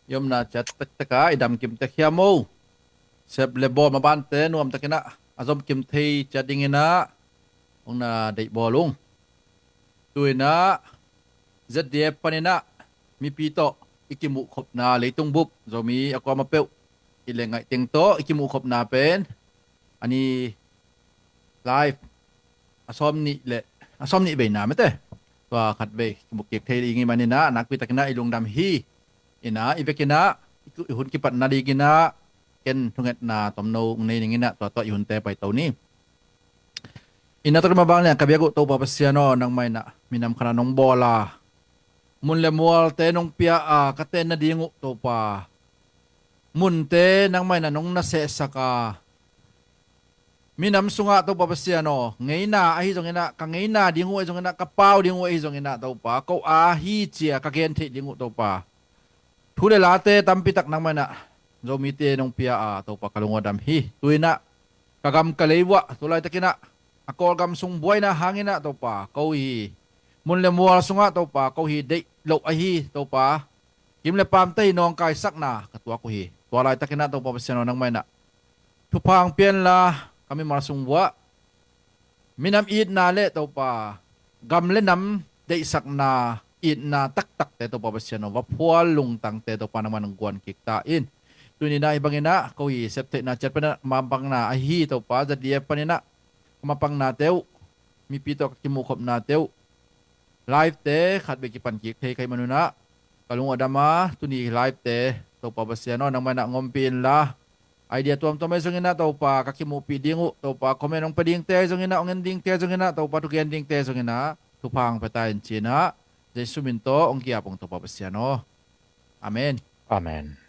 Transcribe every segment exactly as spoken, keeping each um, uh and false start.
I omna ciat tektek ah i dam kim tek hiam o. Sep le bawl mabante nuamtakin ah a zom kim thei ciat dingin ah hong na deih bawl ung. Tu-in ah Z D F panin ah mipi tawh i kimuh khopna, leitung bup Zomi a kuama peuh i leh ngaih teng tawh i kimuh khopna pen a ni live a sawm nih le a sawm nih veina mete tua khat vei kimuh kik thei ding i hih manin ah nakpi takin ah i lungdam hi. In ah i vekin ah i hun kipatna dingin ah ken thungetna tomno hong nei ning in ah tua tawh i hunte paito ni. In ah tua mah bang liang ka biak uh Topa Pasian aw, nangmah in ah minam khat ah nong bawl a, mun le mualte nong pia a, ka tenna ding uh Topa, munte nangmah in ah nong na sehsak a, minam sungah Topa Pasian aw, ngeina ahi zongin ah, ka ngeina ding uh ahi zongin ah, ka pau ding uh ahi zongin ah Topa, ko a hi ci-a ka gen theih ding uh Topa, thu le late tampi tak nangmah in ah Zomite nong pia a, Topa, ka lung uh a dam hi. Tu-in ah ka gam ka lei uah tu laitakin ah a Kawlgam sung buaina hangin ah Topa, ko hi, mun le mual sungah Topa, ko hi deih loh ahi Topa, kim le paamte hi nawngkaisakna ka tuak uh hi. Tua laitakin ah Topa Pasian aw, nangmah in ah thupha hong pia inla, ka mimal sung uah minam itna le Topa, gam le nam deihsakna, itna taktakte Topa Pasian aw, va phual lungtangte Topa nangmah in hong guan kik ta in. Tu-in ah hih bangin ah ko hi sep theihna ciat panin ah mapangna ahi Topa, Z D F panin ah ka mapangnate uh, mipi tawh ka kimuh khopnate uh, livete khat vei kipan kik thei ka hih manun ah ka lung uh a dam a, tuni livete Topa Pasian aw, nangmah in ah hong ompih inla, idea tuamtuam ahi zongin ah Topa, ka kimuhpih ding uh Topa, comment hong pia dingte ahi zongin ah, hong en dingte ahi zongin ah Topa, thugen dingte ahi zongin ah thupha hong pia ta in ci-in ah Jesu min tawh hong ki-ap ung Topa Pasian aw. Amen. Amen.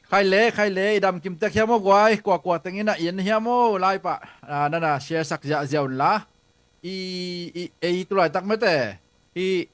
Khai le, khai le, i dam kim tek hiam aw guai, kuakua tengin ah i en hiam aw, live ah, ah, nana share sak ziahziah unla. I, i, ei tu laitak mete, hih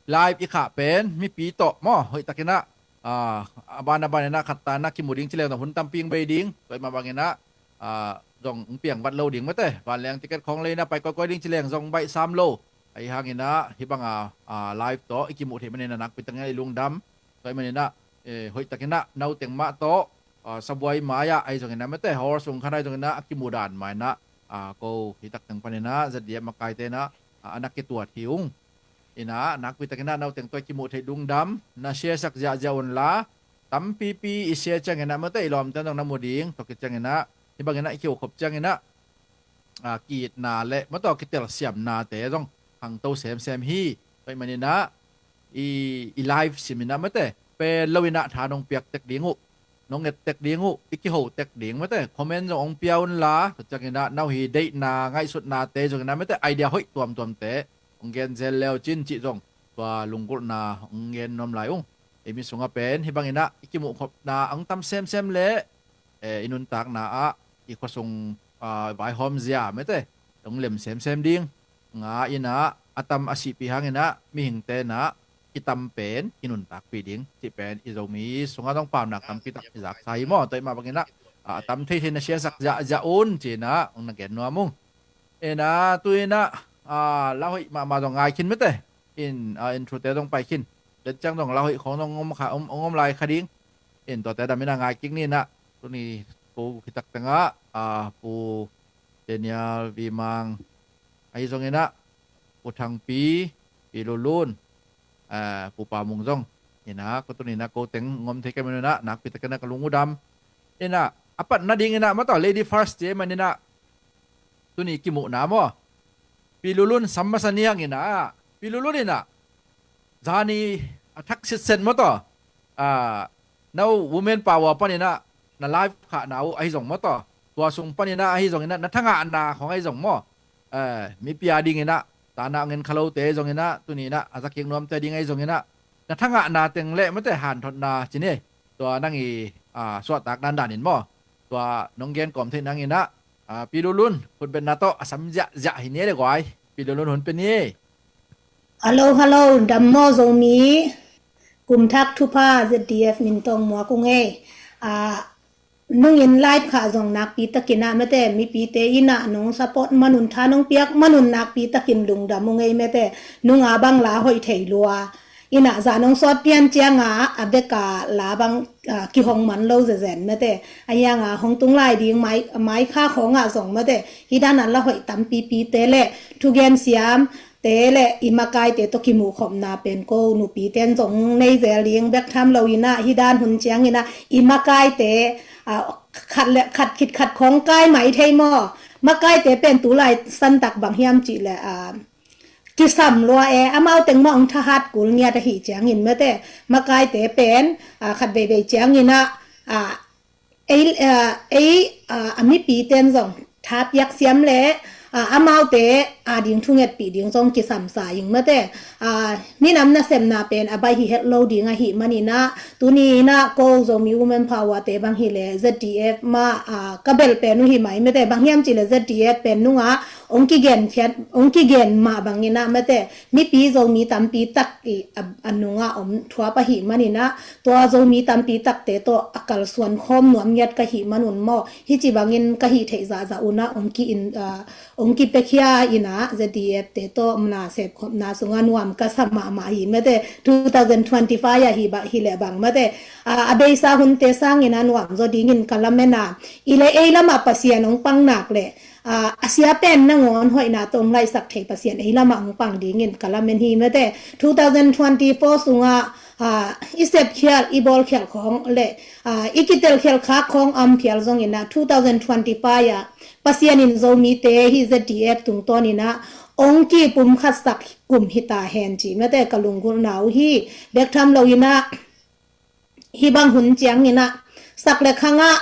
live i khah pen mipi tawh maw, hoihtakin ah, ah, a ban a ban in ah khat ta in ah kimu ding ci leng zong hun tampi hong bei ding, tua hih mah bangin ah, ah, zong hong piang vat lo ding mete, vanleng ticket khawng lei in ah pai kawikawi ding ci leng zong baih sam lo. Ahi hangin ah hih banga, ah, live tawh i kimuh theih manin ah nakpi takin ah i lungdam. Tua hih manin ah, eh, hoihtakin ah nauteng mah tawh, ah, sabuai mai-ah ahi zongin ah mete, hall sung khat ahi zongin ah a kimuh dan mah in ah, ah, ko hih tak teng panin ah Z D F makaite in ah, ah, a na kituat hi ung. In ah nakpi takin ah nauteng tawh i kimuh theih lungdam, na share sak ziahziah unla, tampipi i share ciangin ah mete i lawmte in zong na mu ding, tua khit ciangin ah hih bangin ah i kiho khop ciangin ah, ah, ki-itna le mawtaw kitelsiamnate zong hangto semsem hi. Tua hih manin ah i, i live sim in ah mete, pel lo in ah tha nong piak tek ding uh, nong et tek ding uh, i kiho tek ding mete, comment zong hong pia unla, tua ciangin ah no hi deihna ngaihsutnate zongin ah mete, idea hoih tuamtuamte hong gen zel le uh cin cih zong tua lunggulhna hong gen nuam lai ung. Ei mi sungah pen hih bangin ah i kimuh khopna hong tam semsem leh, eh, i nuntakna ah i khuasung, ah, vaihawm zia mete hong lem semsem ding. Nga in ah a tam a sihpih hangin ah mihingte in ah i tam pen i nuntakpih ding cih pen i Zomi sungah zong pamnak tampi tak i zaksa hi maw. Tua hih mah bangin ah, ah, a tam theithei na share sak ziahziah un ci-in ah hong na gen nuam ung. In ah tu-in ah, ah, la hoih mahmah zong ngai khin mete. In, ah, intro-te zong pai khin. Tua ciang zong la hoih khawng zong hong om kha, hong, hong om lai kha ding. In tuate a dam in ah ngai kik ni in ah. Tuni ko hih tak tengah, ah, Pu Daniel Vimang ahi zongin ah, Pu Thangpi, Pi Lulun, ah, Pu Pamung zong. In ah ko tuni in ah ko teng hong om thei ka hih manun ah nakpi takin ah ka lung uh dam. In ah a patna dingin ah mawtaw lady first ci ahih manin ah tuni kimuhna maw, Pi Lulun sam masa ni hang in ah, Pi Lulun in ah zani a thak sitset mawtaw, ah, no women power panin ah na live khahna uh ahi zong mawtaw, tua sung panin ah ahi zongin ah na thangahna khawng ahi zong maw, eh, mipi a dingin ah tana ngen kha lote ahi zongin ah tuni in ah a zakik nuamte a ding ahi zongin ah na thangahna teng le mawte hanthotna ci ni. Tua nang i, ah, suahtak dandan in maw, tua nong gen kawm theih nangin ah, ah, Pi Lulun, khutbetna tawh a sam ziahziah hi ni le guai. Pi Lulun hun pe ni. Hello, hello, dam maw Zomi. Kumthak thupha Z D F min tawh muak ung ei. Ah, nungin live khah zong nakpi takin ah mete, mipite in ah nong support manun, tha nong piak manun nakpi takin lungdam ung ei mete. Nunga bang la hoih thei lua. Ina zan hong sawt pian cianga a beka la bang, ah, kihong man lo zezen mate. A hianga hong tung lai ding mai, mai kha khawngah zong mate. Hi dan a la hoih tampipi te le thugen siam te le i makaite tawh kimuhkhopna pen ko nupi ten zong nei zel ding bek tham lo ina hi dan hun ciang ina i makaite, ah, khat le khat khit khat khawng kai mai thei maw? Makaite pen tulai santak bang hiam cih le, ah, kisam lua e, amau teng mah hong thahat kul ngiat ahi ciangin mate, makaite pen, ah, khat veivei ciangin ah, ah, ei, ah, ei, ah, a mipi ten zong tha piak siam le, ah, amaute a ding thungetpih ding zong kisamsa ing mate, ah, minam nasepna pen a baih hi het lo ding ahi maninah, tuni inah ko Zomi Women Power te bang hi le Z D F mah, ah, ka bel pen uh hi mai mate, bang hiam cih le Z D F pen nungah hong kigen khiat, hong kigen mah bangin ah mate, mipi Zomi tampi tak i a, a nungah om thuap ahi manin ah, tua Zomi tampi takte tawh a kalsuan khawm nuam ngiat ka hih manun maw, hih ci bangin ka hih theih zahzah un ah hong ki in, ah, hong kipiakhia in ah Z D F te tawh na sepkhopna sungah nuam ka sa mahmah hi mate, two thousand twenty-five ah hi bah, hi leh bang mate, ah, a beisa hunte sangin ah nuam zaw dingin ka lamen a, i le ei lamah Pasian hong pang nak leh, ah, a sia pen nangawn hoihna tawh hong laihsak thei Pasian ei lamah hong pang dingin ka lamen hi mate. Two thousand twenty-four sungah, ah, i sepkhial, i bawlkhial khawng le, ah, i kitelkhial khak khawng a om phial zongin ah two thousand twenty-five ah Pasian in Zomite hih Z D F tungtawnin ah hong kipumkhatsak kum hi ta hen ci mate, ka lunggulhna uh hi. Bek tham lo in ah, hih bang hun ciangin ah, sak le khangah,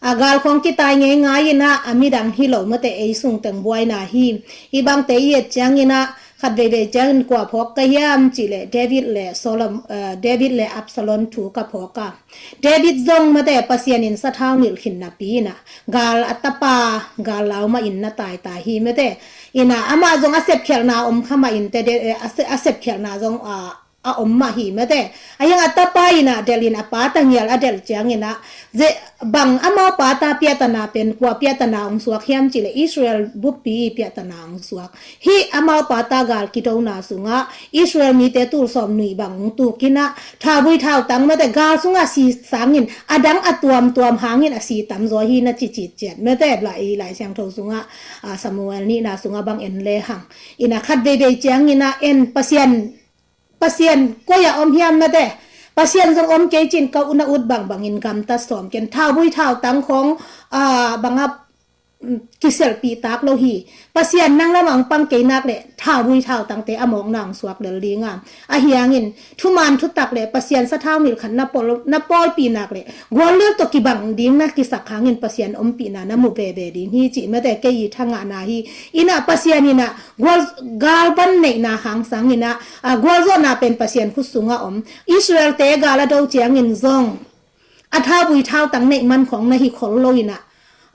a gal khawng kitai ngeingai in ah, a midang hi lo mate, ei sung teng buaina hi. Hih bangte i et ciangin ah, khat veivei ciangin kua phawk ka hiam cih leh David le Solom-, eh, David le Absalom thu ka phawk a. David zong mate, Pasian in sathau nilh khin napi in ah, gal a tapa, gal lau mah in na taitai hi mate. In ah, amah zong a sepkhialhna om kha mah in te, de-, eh, a se-, a sepkhialhna zong, ah, a om mah hi mate. A hiang a tapa in ah delhin a pa tangial a delh ciangin ah, ze-, bang amau pa ta piahtana pen kua piahtana hong suak hiam cih leh Israel buppi piahtana hong suak. Hih amau pa ta gal kidona sungah Israel mite tul sawm nui bang hong tuk in ah, thauvui thautang mate, gal sungah si sangin a dang a tuamtuam hangin a si tamzaw hi na ci citciat mate, Lai, Lai Siangtho sungah, ah, Samuel nihna sungah bang en le hang. In ah khat veivei ciangin ah en Pasian Pasian koi ah om hiam mate. Pasian zong om kei cin ka ut na ut bangbangin gamtat sawm ken. Thauvui thautang khawng, ah, bangah, mm, kiselhpih tak lo hi. Pasian nang lamah hong pang kei nak leh thauvui thautangte a mawkna hong suak lel ding a. A hiangin thuman thutak leh Pasian sathau nilh khat na pawl, na pawlpih nak leh guallel tawh kibang ding na kisak hangin Pasian ompihna na mu veve ding hi cih mate, kei i thangahna hi. In ah Pasian in ah gual, gal van neihna hang sangin ah, ah, gualzawhna pen Pasian khut sungah om. Israel-te gal a do ciangin zong a thauvui thautang neih man khawng na hi khol lo in ah,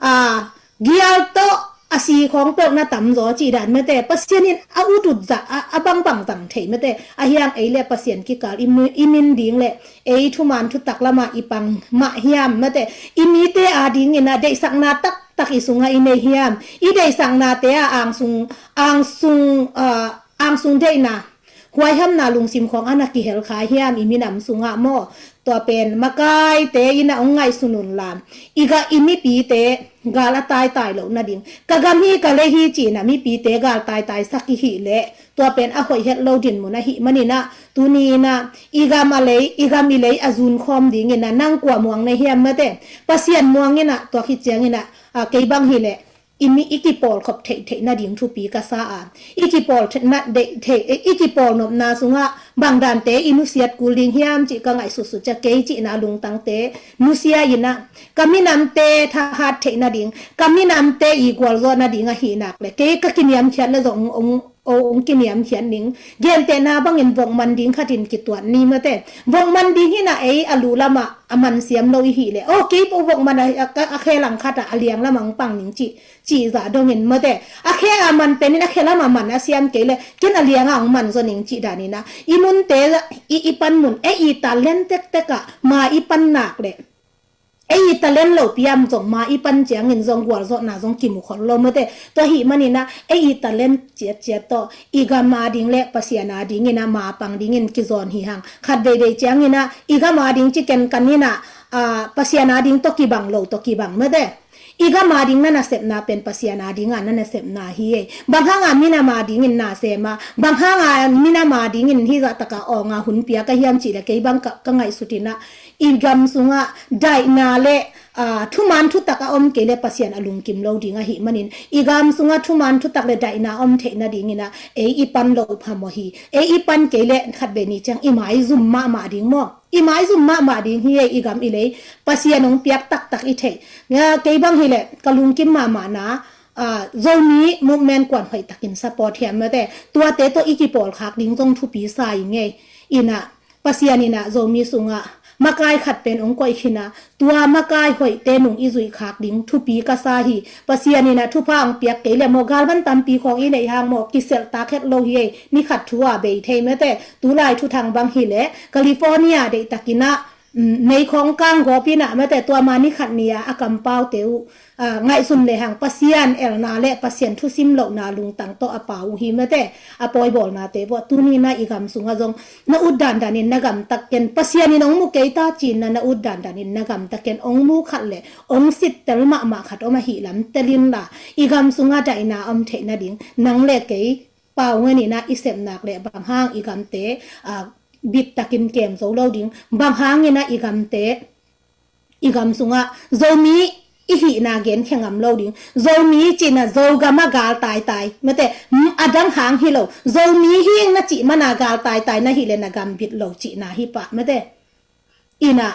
ah, gial tawh a si khawng peuh na tamzaw cih dan mate, Pasian in a ut ut zah, a, a bangbang zang thei mate. A hiang ei le Pasian kikal i mu-, i min ding le ei thuman thutak lamah i pang mah hiam mate. I mite a dingin ah deihsakna taktak i sungah i nei hiam. I deihsaknate ah angsung, angsung, ah, angsung deihna, huaihamna lungsim khawng a na kihel kha hiam i minam sungah maw? Tua pen makaite in ah hong ngaihsun un la. I gam, i mipite gal a taitai loh nading. Ka gam hi ka lei hi ci-in ah mipite gal taitaisak i hih leh tua pen a hoih het lo dinmun ahih manin ah, tuni in ah i gam a lei, i gam i lei a zunkhawm dingin ah nang kua muang na hiam mate. Pasian muang in ah, tua khit ciangin ah, ah, kei bang hi leh i mi i kipawlkhop theihtheih nading thupi ka sa a. I kipawl theih na, deih theih, i kipawlnopna sungah bang dante i nusiat kul ding hiam cih ka ngaihsutsut ciang kei cihna lungtangte nusia in ah, ka minamte thahat theih nading, ka minamte i gualzawh nading ahih nak leh kei ka kiniamkhiat leh zong hong, hong, hong kiniamkhiat ning. Gentehna bangin vokman ding khatin kituat ni mate. Vokman ding hi in ah ei a lu lamah a man siam lo i hih leh, oh, kei po vokman a, a, a khe lang khatah a liang lamah hong pang ning cih, cih zah dongin mate. A khe a man penin a khe lamah man a siam kei leh ken a liangah hong man zaw ning cih danin ah, i munte, i, i pan mun, ei i talent tektek ah ma i pan nak leh Ei i talent lo piam zong ma i pan ciangin zong gualzawhna zong kimu khol lo mate. Tua hi maninah ei i talent ciatciat tawh i gam a ding le Pasian a dingin a mapang dingin kizawn hi hang. Khat veivei cianginah i gam a ding ci kenkan inah, ah, Pasian a ding tawh kibang lo tawh kibang mate. I gam a ding na nasepna pen Pasian a ding a na nasepna hi ei. Bang hanga minam a dingin na sema, bang hanga minam a dingin hizah taka awnga hun pia ka hiam cih le kei bang ka, ka ngaihsut inah i gam sungah daihna le, ah, thuman thutak a om kei le Pasian a lungkim lo ding ahi manin i gam sungah thuman thutak le daihna om theih nadingin ah ei i pan lo phamawh hi. Ei i pan kei le khat ve ni ciang i maizum mahmah ding maw? I maizum mahmah ding hi ei i gam i lei. Pasian hong piak taktak i theih. Kei bang hileh ka lungkim mahmahna, ah, Zomi movement kuan hoih takin support hiam mate. Tuate tawh i kipawlkhak ding zong thupi sa i ngei. Inah Pasian inah Zomi sungah makai khat pen hong koih khin a, tua makai hoihte nung i zuih khak ding thupi ka sa hi. Pasian inah thupha hong piak kei le maw, galvan tampi khawng i neih hang maw, kiselh tak het lo hi ei. Ni khat thu a bei thei mate. Tulai thuthang bang hileh California deihtakinah, mm, mei khawng kang gawp inah mate, tua ma ni khat ni a a kampaute uh, ah, ngaihsun lehang Pasian elna le Pasian thusim lohna lungtang tawh a pau uh hi mate. A pawibawlnate vuah tuninah i gam sungah zong na ut dandanin na gamtak ken, Pasian in hong mu kei ta cinna na ut dandanin na gamtak ken, hong mu khat le hong sittel mahmah khat om ahi lam telin la i gam sungah daihna om theih nading nang le kei pau ngeninah i sepnak le bang hang i gamte, ah, bittakin kem zo lo ding, bang hanginah i gamte i gam sungah Zomi i hihna genkhia ngam lo ding. Zomi cihna Zogam a gal taitai mate, mm, a dang hang hi lo. Zomi hing na cih mana gal taitai na hih le na gam bit lo cihna hi pah mate. Inah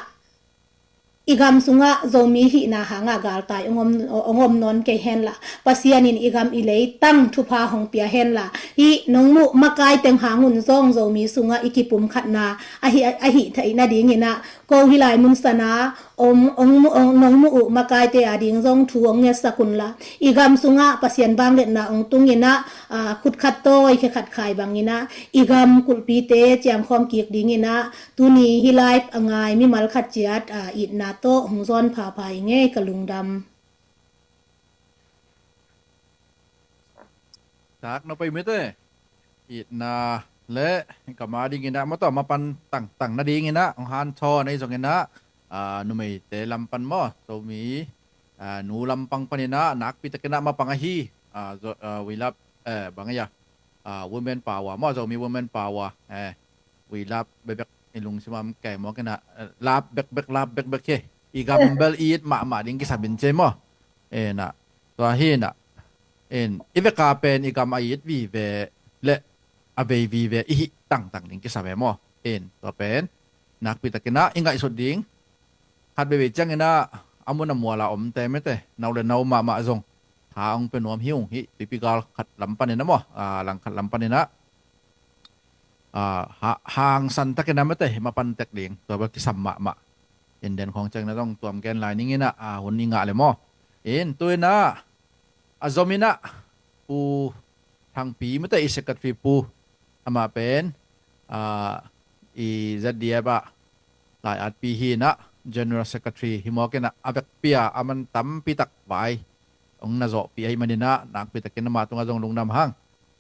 i gam sungah Zomi hihna hanga galtai hong om, hong om nawn kei henla, Pasian in i gam i leitang thupha hong pia henla, hih nong muh makai teng hangun zong Zomi sungah i kipumkhatna ahi, ahi theih nadinginah ko hilai mun sana om, hong mu, hong, nong muh uh makaite a ding zong thu hong ngetsak unla, i gam sungah Pasian vangliatna hong tunginah, ah, khut khat tawi khe khat khai banginah i gam kulhpite ciamkhawm kik dinginah tuni hih live a ngai mimal khat ciat, ah, itna tawh hong zawn phapha i ngei ka lungdam. Tak na pai mite. Itna le kama dinginah maw tawh mapan tangtang nadinginah hong hanthawn ahi zonginah, ah, numeite lam pan maw, Zomi, ah, nu lampang paninah nakpi takinah mapang ahi, ah, zo-, ah, We Love, eh, bang ahi a, ah, Women Power maw, Zomi Women Power, eh, We Love bekbek i lungsimah om kei maw kinah, eh, love bekbek, love bekbek hi. I gam bel i it mahmah ding kisam in ci maw. Inah tua hinah, in i veka pen i gam a it vive le a vei vive i hih tangtang ding kisam e maw. In tua pen nakpi takinah i ngaihsut ding. Khat veivei cianginah a mun a mual a omte mete, nau le nau mahmah zong tha hong pia nuam hi ung, hih tuipi gal khat lam paninah maw, ah, lang khat lam paninah, ah, ha-, hangsan takinah mete, hih mapan tek ding, tua bel kisam mahmah. In den khawng cianginah zong tuam gen lai ninginah, ah, hun i ngah le maw. In tuinah a zominah Pu Thangpi mete, i secretary pu, amah pen, ah, i Z D F ah lai-atpi hinah general secretary hi mawkinah a vekpi a a man tampi tak vai hong na zawhpih ahi maninah nakpi takin amah tungah zong lungdam hang.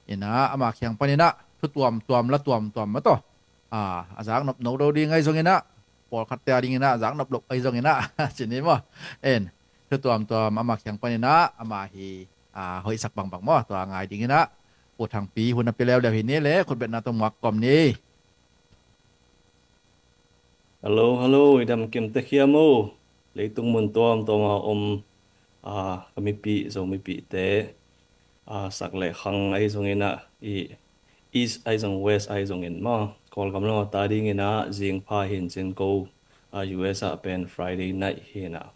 Inah ama kiang paninah thu tuamtuam la tuamtuam mataw, ah, a zaknop no do ding ahi zonginah, pawlkhatte a dinginah a zaknop loh ahi zonginah ci ni maw. En, thu tuamtuam ama kiang paninah ama hi, ah, hoihsak bangbang maw, tua ngai dinginah Pu Thangpi hun a pia leuleu hi ni le khutbetna tawh muak kawm ni. Hello, hello, i dam kim tek hiam o? Leitung mun tuamtuam a om, ah, ka mipih, Zo mipihte, ah, sak le khang ahi zonginah, i East ahi zong West ahi zongin maw, Kawlgam lam a ta dinginah zingpha hin cin ko, ah, U S ah pen Friday night hinah.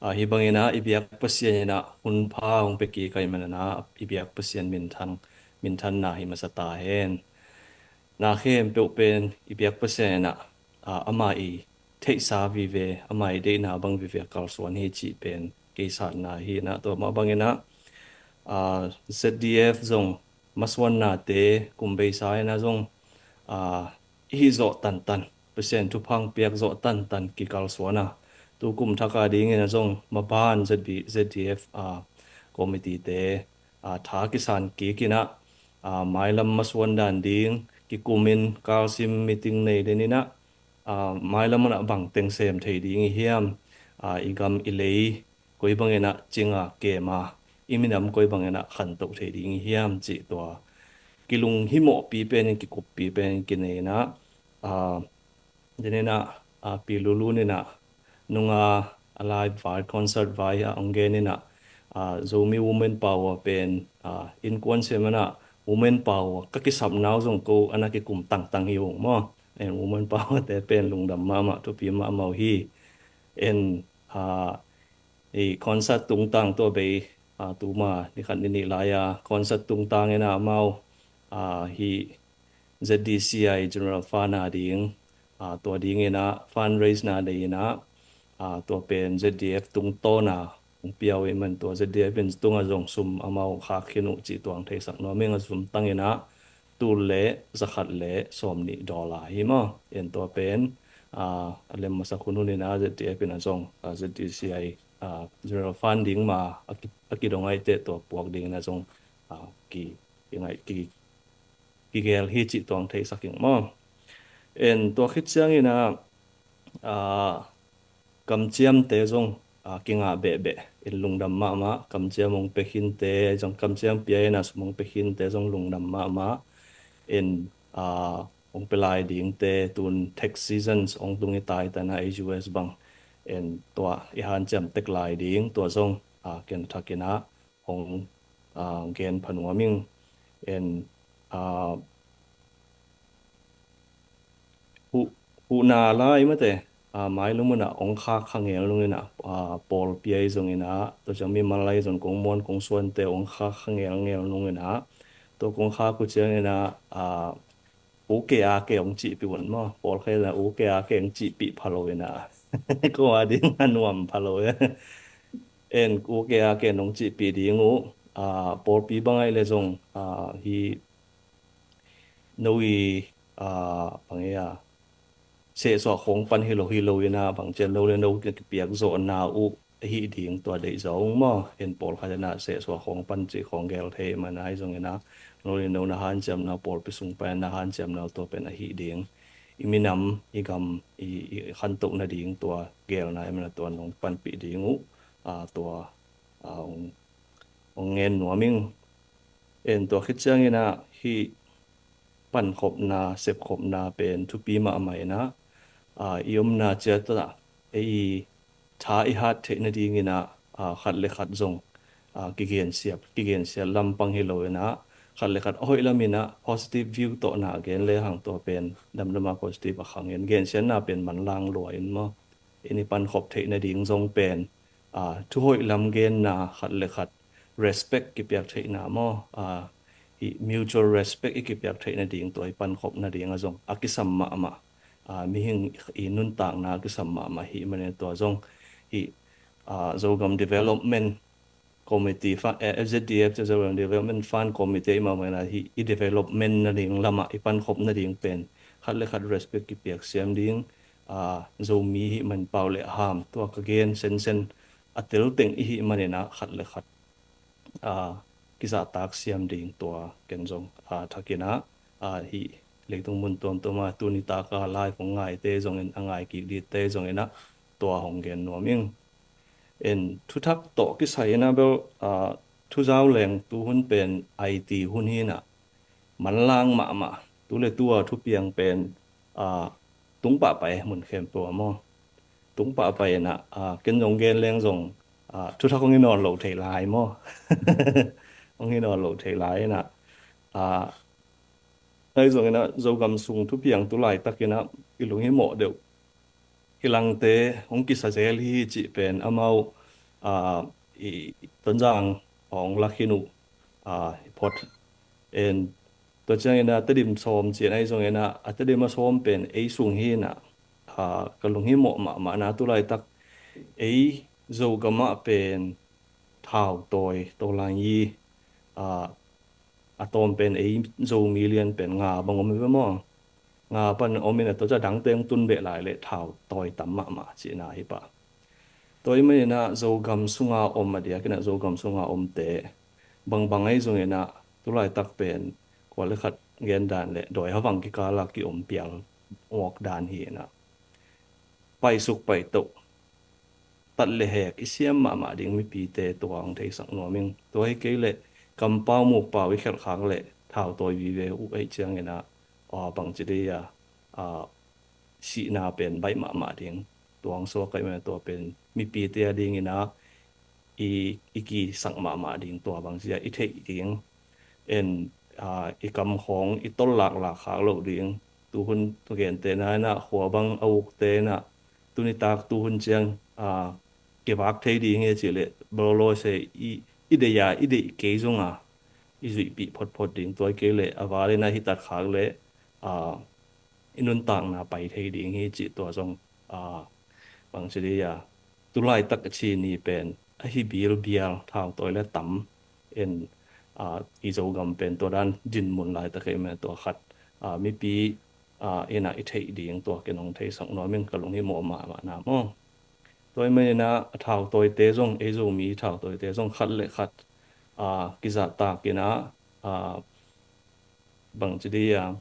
Ah, hih banginah i biak Pasian inah hun pha hong pia kik ahih maninah i biak Pasian minthan, minthanna hi masa ta hen. Na khempeuh pen i biak Pasian inah, ah, ama i theihsa vive, ama i deihna bang vive kalsuan hi cih pen kei satna hinah, tua mah banginah, ah, Z D F zong masuannate kum beisa inah zong, ah, i hih zawh tantan, Pasian thupha hong piak zawh tantan kikalsuan a, tu kum thak a dingin a zong maban Z B, Z D F, ah, committee te, ah, tha kisan kik in ah, ah, mailam masuan dan ding, kikum in kalsim meeting nei den in ah, ah, mailam ah bang teng sem thei ding i hiam, ah, i gam i lei koi bangin ah cing a kem a, i minam koi bangin ah khantoh thei ding i hiam cih tua kilunghimawhpi pen in, kikuppi pen in kinei in ah, ah, den in ah, ah, Pi Lulun in ah nunga a live vai, concert vai a hong gen in ah, ah, Zomi Women Power pen, ah, innkuan sem in ah Women Power ka kisapna uh zong ko a na kikum tangtang hi ung maw. En Women Power te pen lungdam mahmah, thupi mahmah uh hi. En, ah, i concert tungtang tua bei, ah, tuma ni khat ni nih lai a concert tungtang in ah amau, ah, hi Z D C I General Fund a ding, ah, tua ding in ah fundraise na dei in ah, ah, tua pen Z D F tungtawn a hong pia uh i man, tua Z D F in tung a zong sum amau khak khin uh cih tuang theisak nuam ing. A sum tang in ah tul le zakhat le sawmnih dollar hi maw. En tua pen, ah, a lem masak hun hun in ah Z D F in a zong, ah, Z D C I, ah, General Fund ding ma a ki, a kidong ahih teh tua puak ding in a zong, ah, ki, ki ngai, ki, kigel hi cih tuang theisak ing maw. En tua khit ciang in ah, ah, kamciamte zong, ah, kingah behbeh in lungdam mahmah. Kamciam hong pia khinte zong, kamciam pia in ah sum hong pia khinte zong lungdam mahmah. En, ah, hong pia lai dingte, tun tax seasons hong tung i tai ta in ah, U S bang. En tua i hanciam tek lai ding tua zong, ah, ken thak in ah hong, ah, gen pha nuam ing. En, ah, huh, huhna lai mate, ah, mailam hun ah hong khak kha ngelnung in ah, ah, pawlpi ahi zong in ah, tua ciang mimal ahi zong kong muan kong suante hong khak kha ngelngel nung in ah, tua kong khak uh ciang in ah, ah, uke ake hong cihpih un maw. Pawlkhat in ah uke ake hong cihpih pha lo in ah, ko a ding a nuam pha lo e. En uke ake hong cihpih ding uh, ah, pawlpi bang ahih leh zong, ah, hi no i, ah, bang e a, sehsuah khawng pan hi lo hi lo in ah, bang cian no le no kipiak zawhna uh ahi ding tua deih zaw ung maw. En pawlkhat in ah sehsuah khawng pan cih khawng gel thei man ahi zong in ah, no le no na hanciamna, pawlpi sung pan na hanciamna tua pen ahi ding, i minam, i gam, i, i khantoh nading tua gelna i man a tua nong panpih ding uh, ah, tua, ah, hong, hong ngen nuam ing. En tua khit ciang in ah hih pankhopna, sepkhopna pen thupi mahmah in ah, ah, i omna ciat ah ei tha i hat theih nading in ah, ah, khat le khat zong, ah, kigensiat, kigensiat lampang hi lo in ah, khat le khat a hoih lam in ah positive view tawh na gen le hang tua pen damdam a positive a khang in, gensiatna pen manlang lua in maw. En i pankhop theih nading zong pen, ah, thuhoih lam genna, khat le khat respect kipiak theihna maw, ah, hih mutual respect i kipiak theih nading tua i pankhop nading a zong a kisam mahmah, ah, mihing i nuntakna a kisam mahmah hi man in tua zong hih, ah, Zogam Development Committee, fa-, eh, F Z D F, Zogam Development Fund Committee i mahmah in ah hih i development nading lam ah i pankhop nading pen khat le khat respect kipiak siam ding, ah, Zomi i hih man pau le ham tua ka gen sensen a tel teng i hih man in ah khat le khat, ah, kizahtak siam ding tua ken zong, ah, thak in ah, ah, hih leitung mun tuamtuam ah tuni tak a live hong ngaite zong in, a ngai kik dingte zong in ah tua hong gen nuam ing. En thuthak tawh kisai in ah bel, ah, thuzau leng tu hun pen I T hun hi in ah manlang mahmah, tu le tu a thupiang pen, ah, tung pahpah e mun khempeuh ah maw. Tung pahpah in ah, ah, ken zong gen leng zong, ah, thuthak hong i nawn lo thei lai maw. Hong i nawn lo thei lai in ah, ah, ahi zong in ah Zogam sung thupiang tu laitak in ah i lunghimawh deuh i langte hong kisa zel hi cih pen amau, ah, i Tonzang hong lak hi uh, ah, i phot. En tua ciang in ah Tedim sawm ci in ahi zong in ah, a Tedim a sawm pen ei sung hi in ah, ah, ka lunghimawh mahmahna tu laitak ei Zogam ah pen thau tawi, tawlang yi, ah, a tawm pen ei Zomi lian pen nga bang om hi ve maw. Nga pan om in a tua ciang dangte hong tun beh lai leh thau tawi tam mahmah cihna hi pah. Tua ahih manin ah Zogam sunga om a diakin ah Zogam sunga omte bangbang ahi zongin ah tulaitak pen kua le khat gen dan le dawi havang kikala kiom pial ngawk dan hi in ah paisuk paitoh tat le hek i siam mahmah ding mipite tua hong theisak nuam ing. Tua hi kei leh kampau mukpau i khelh khak leh thautawi vive uh ahih ciangin ah, ah, bangci dei a, ah, sihna pen baih mahmah ding. Tua hong suak ahih manin tua pen mipite a dingin ah i, i kisak mahmah ding, tua bangci a i theih ding. En, ah, i kam khawng i tol laklak khak loh ding. Tuhun tu gente na in ah khua bang a ukte in ah tunitak tuhun ciang, ah, kivak thei ding hi cih leh bawlawse i, i deih a, i deih kei zonga i zuihpih photphot ding. Tua hi kei leh a val in ah hitat khak leh, ah, i nuntakna pai thei ding hi cih tua zong, ah, bangci dei a, tulaitak a ci ni pen ahi bilbial thautawi le tam en, ah, i Zogam pen tua dan dinmun laitak ahih manin tua khat, ah, mipi, ah, in ah i theih ding tua ken hong theisak nuam ing, ka lunghimawh mahmah na maw. Tua ahih manin ah a thautawite zong, ei Zomi thautawite zong khat le khat, ah, kizahtak in ah, ah, bangci dei a,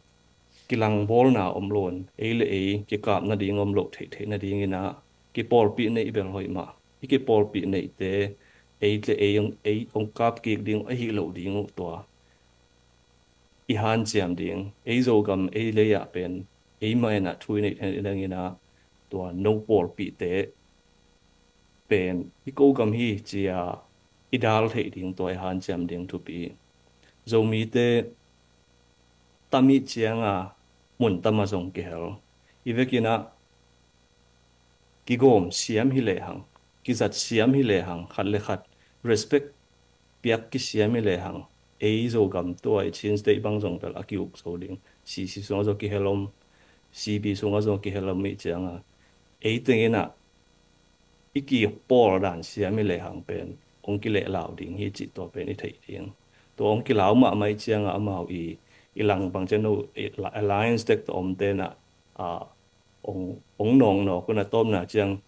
kilangbawlna om loin ei le ei kikap nading om loh theihtheih nadingin ah kipawlpih neih bel hoih mah. I kipawlpih neihte ei le ei hong, ei hong kap kik ding ahi loh ding uh tua i hanciam ding, ei Zogam ei lei ah pen eimah in ah thu i neih theih nadingin ah tua no pawlpihte pen i ko gam hi ci a i dal theih ding tua i hanciam ding thupi. Zomite tam i cianga mun tama zong kihel. I vekin ah kigawm siam hi lehang, kizat siam hi lehang, khat le khat respect piak kisiam hi lehang, ei Zogam tua i Chin State bang zong bel a ki-uk zo ding. C C sungah zong kihel om, C B sungah zong kihel om i cianga ei tengin ah i kipawl dan siam hi lehang pen hong kilehlau ding hi cih tua pen i theih ding. Tua hong kilau mahmah i cianga amau i, i lang bang ciang no i la-, alliance tek tawh omte in ah, ah, hong, hong nawknawk un a tawpna ciang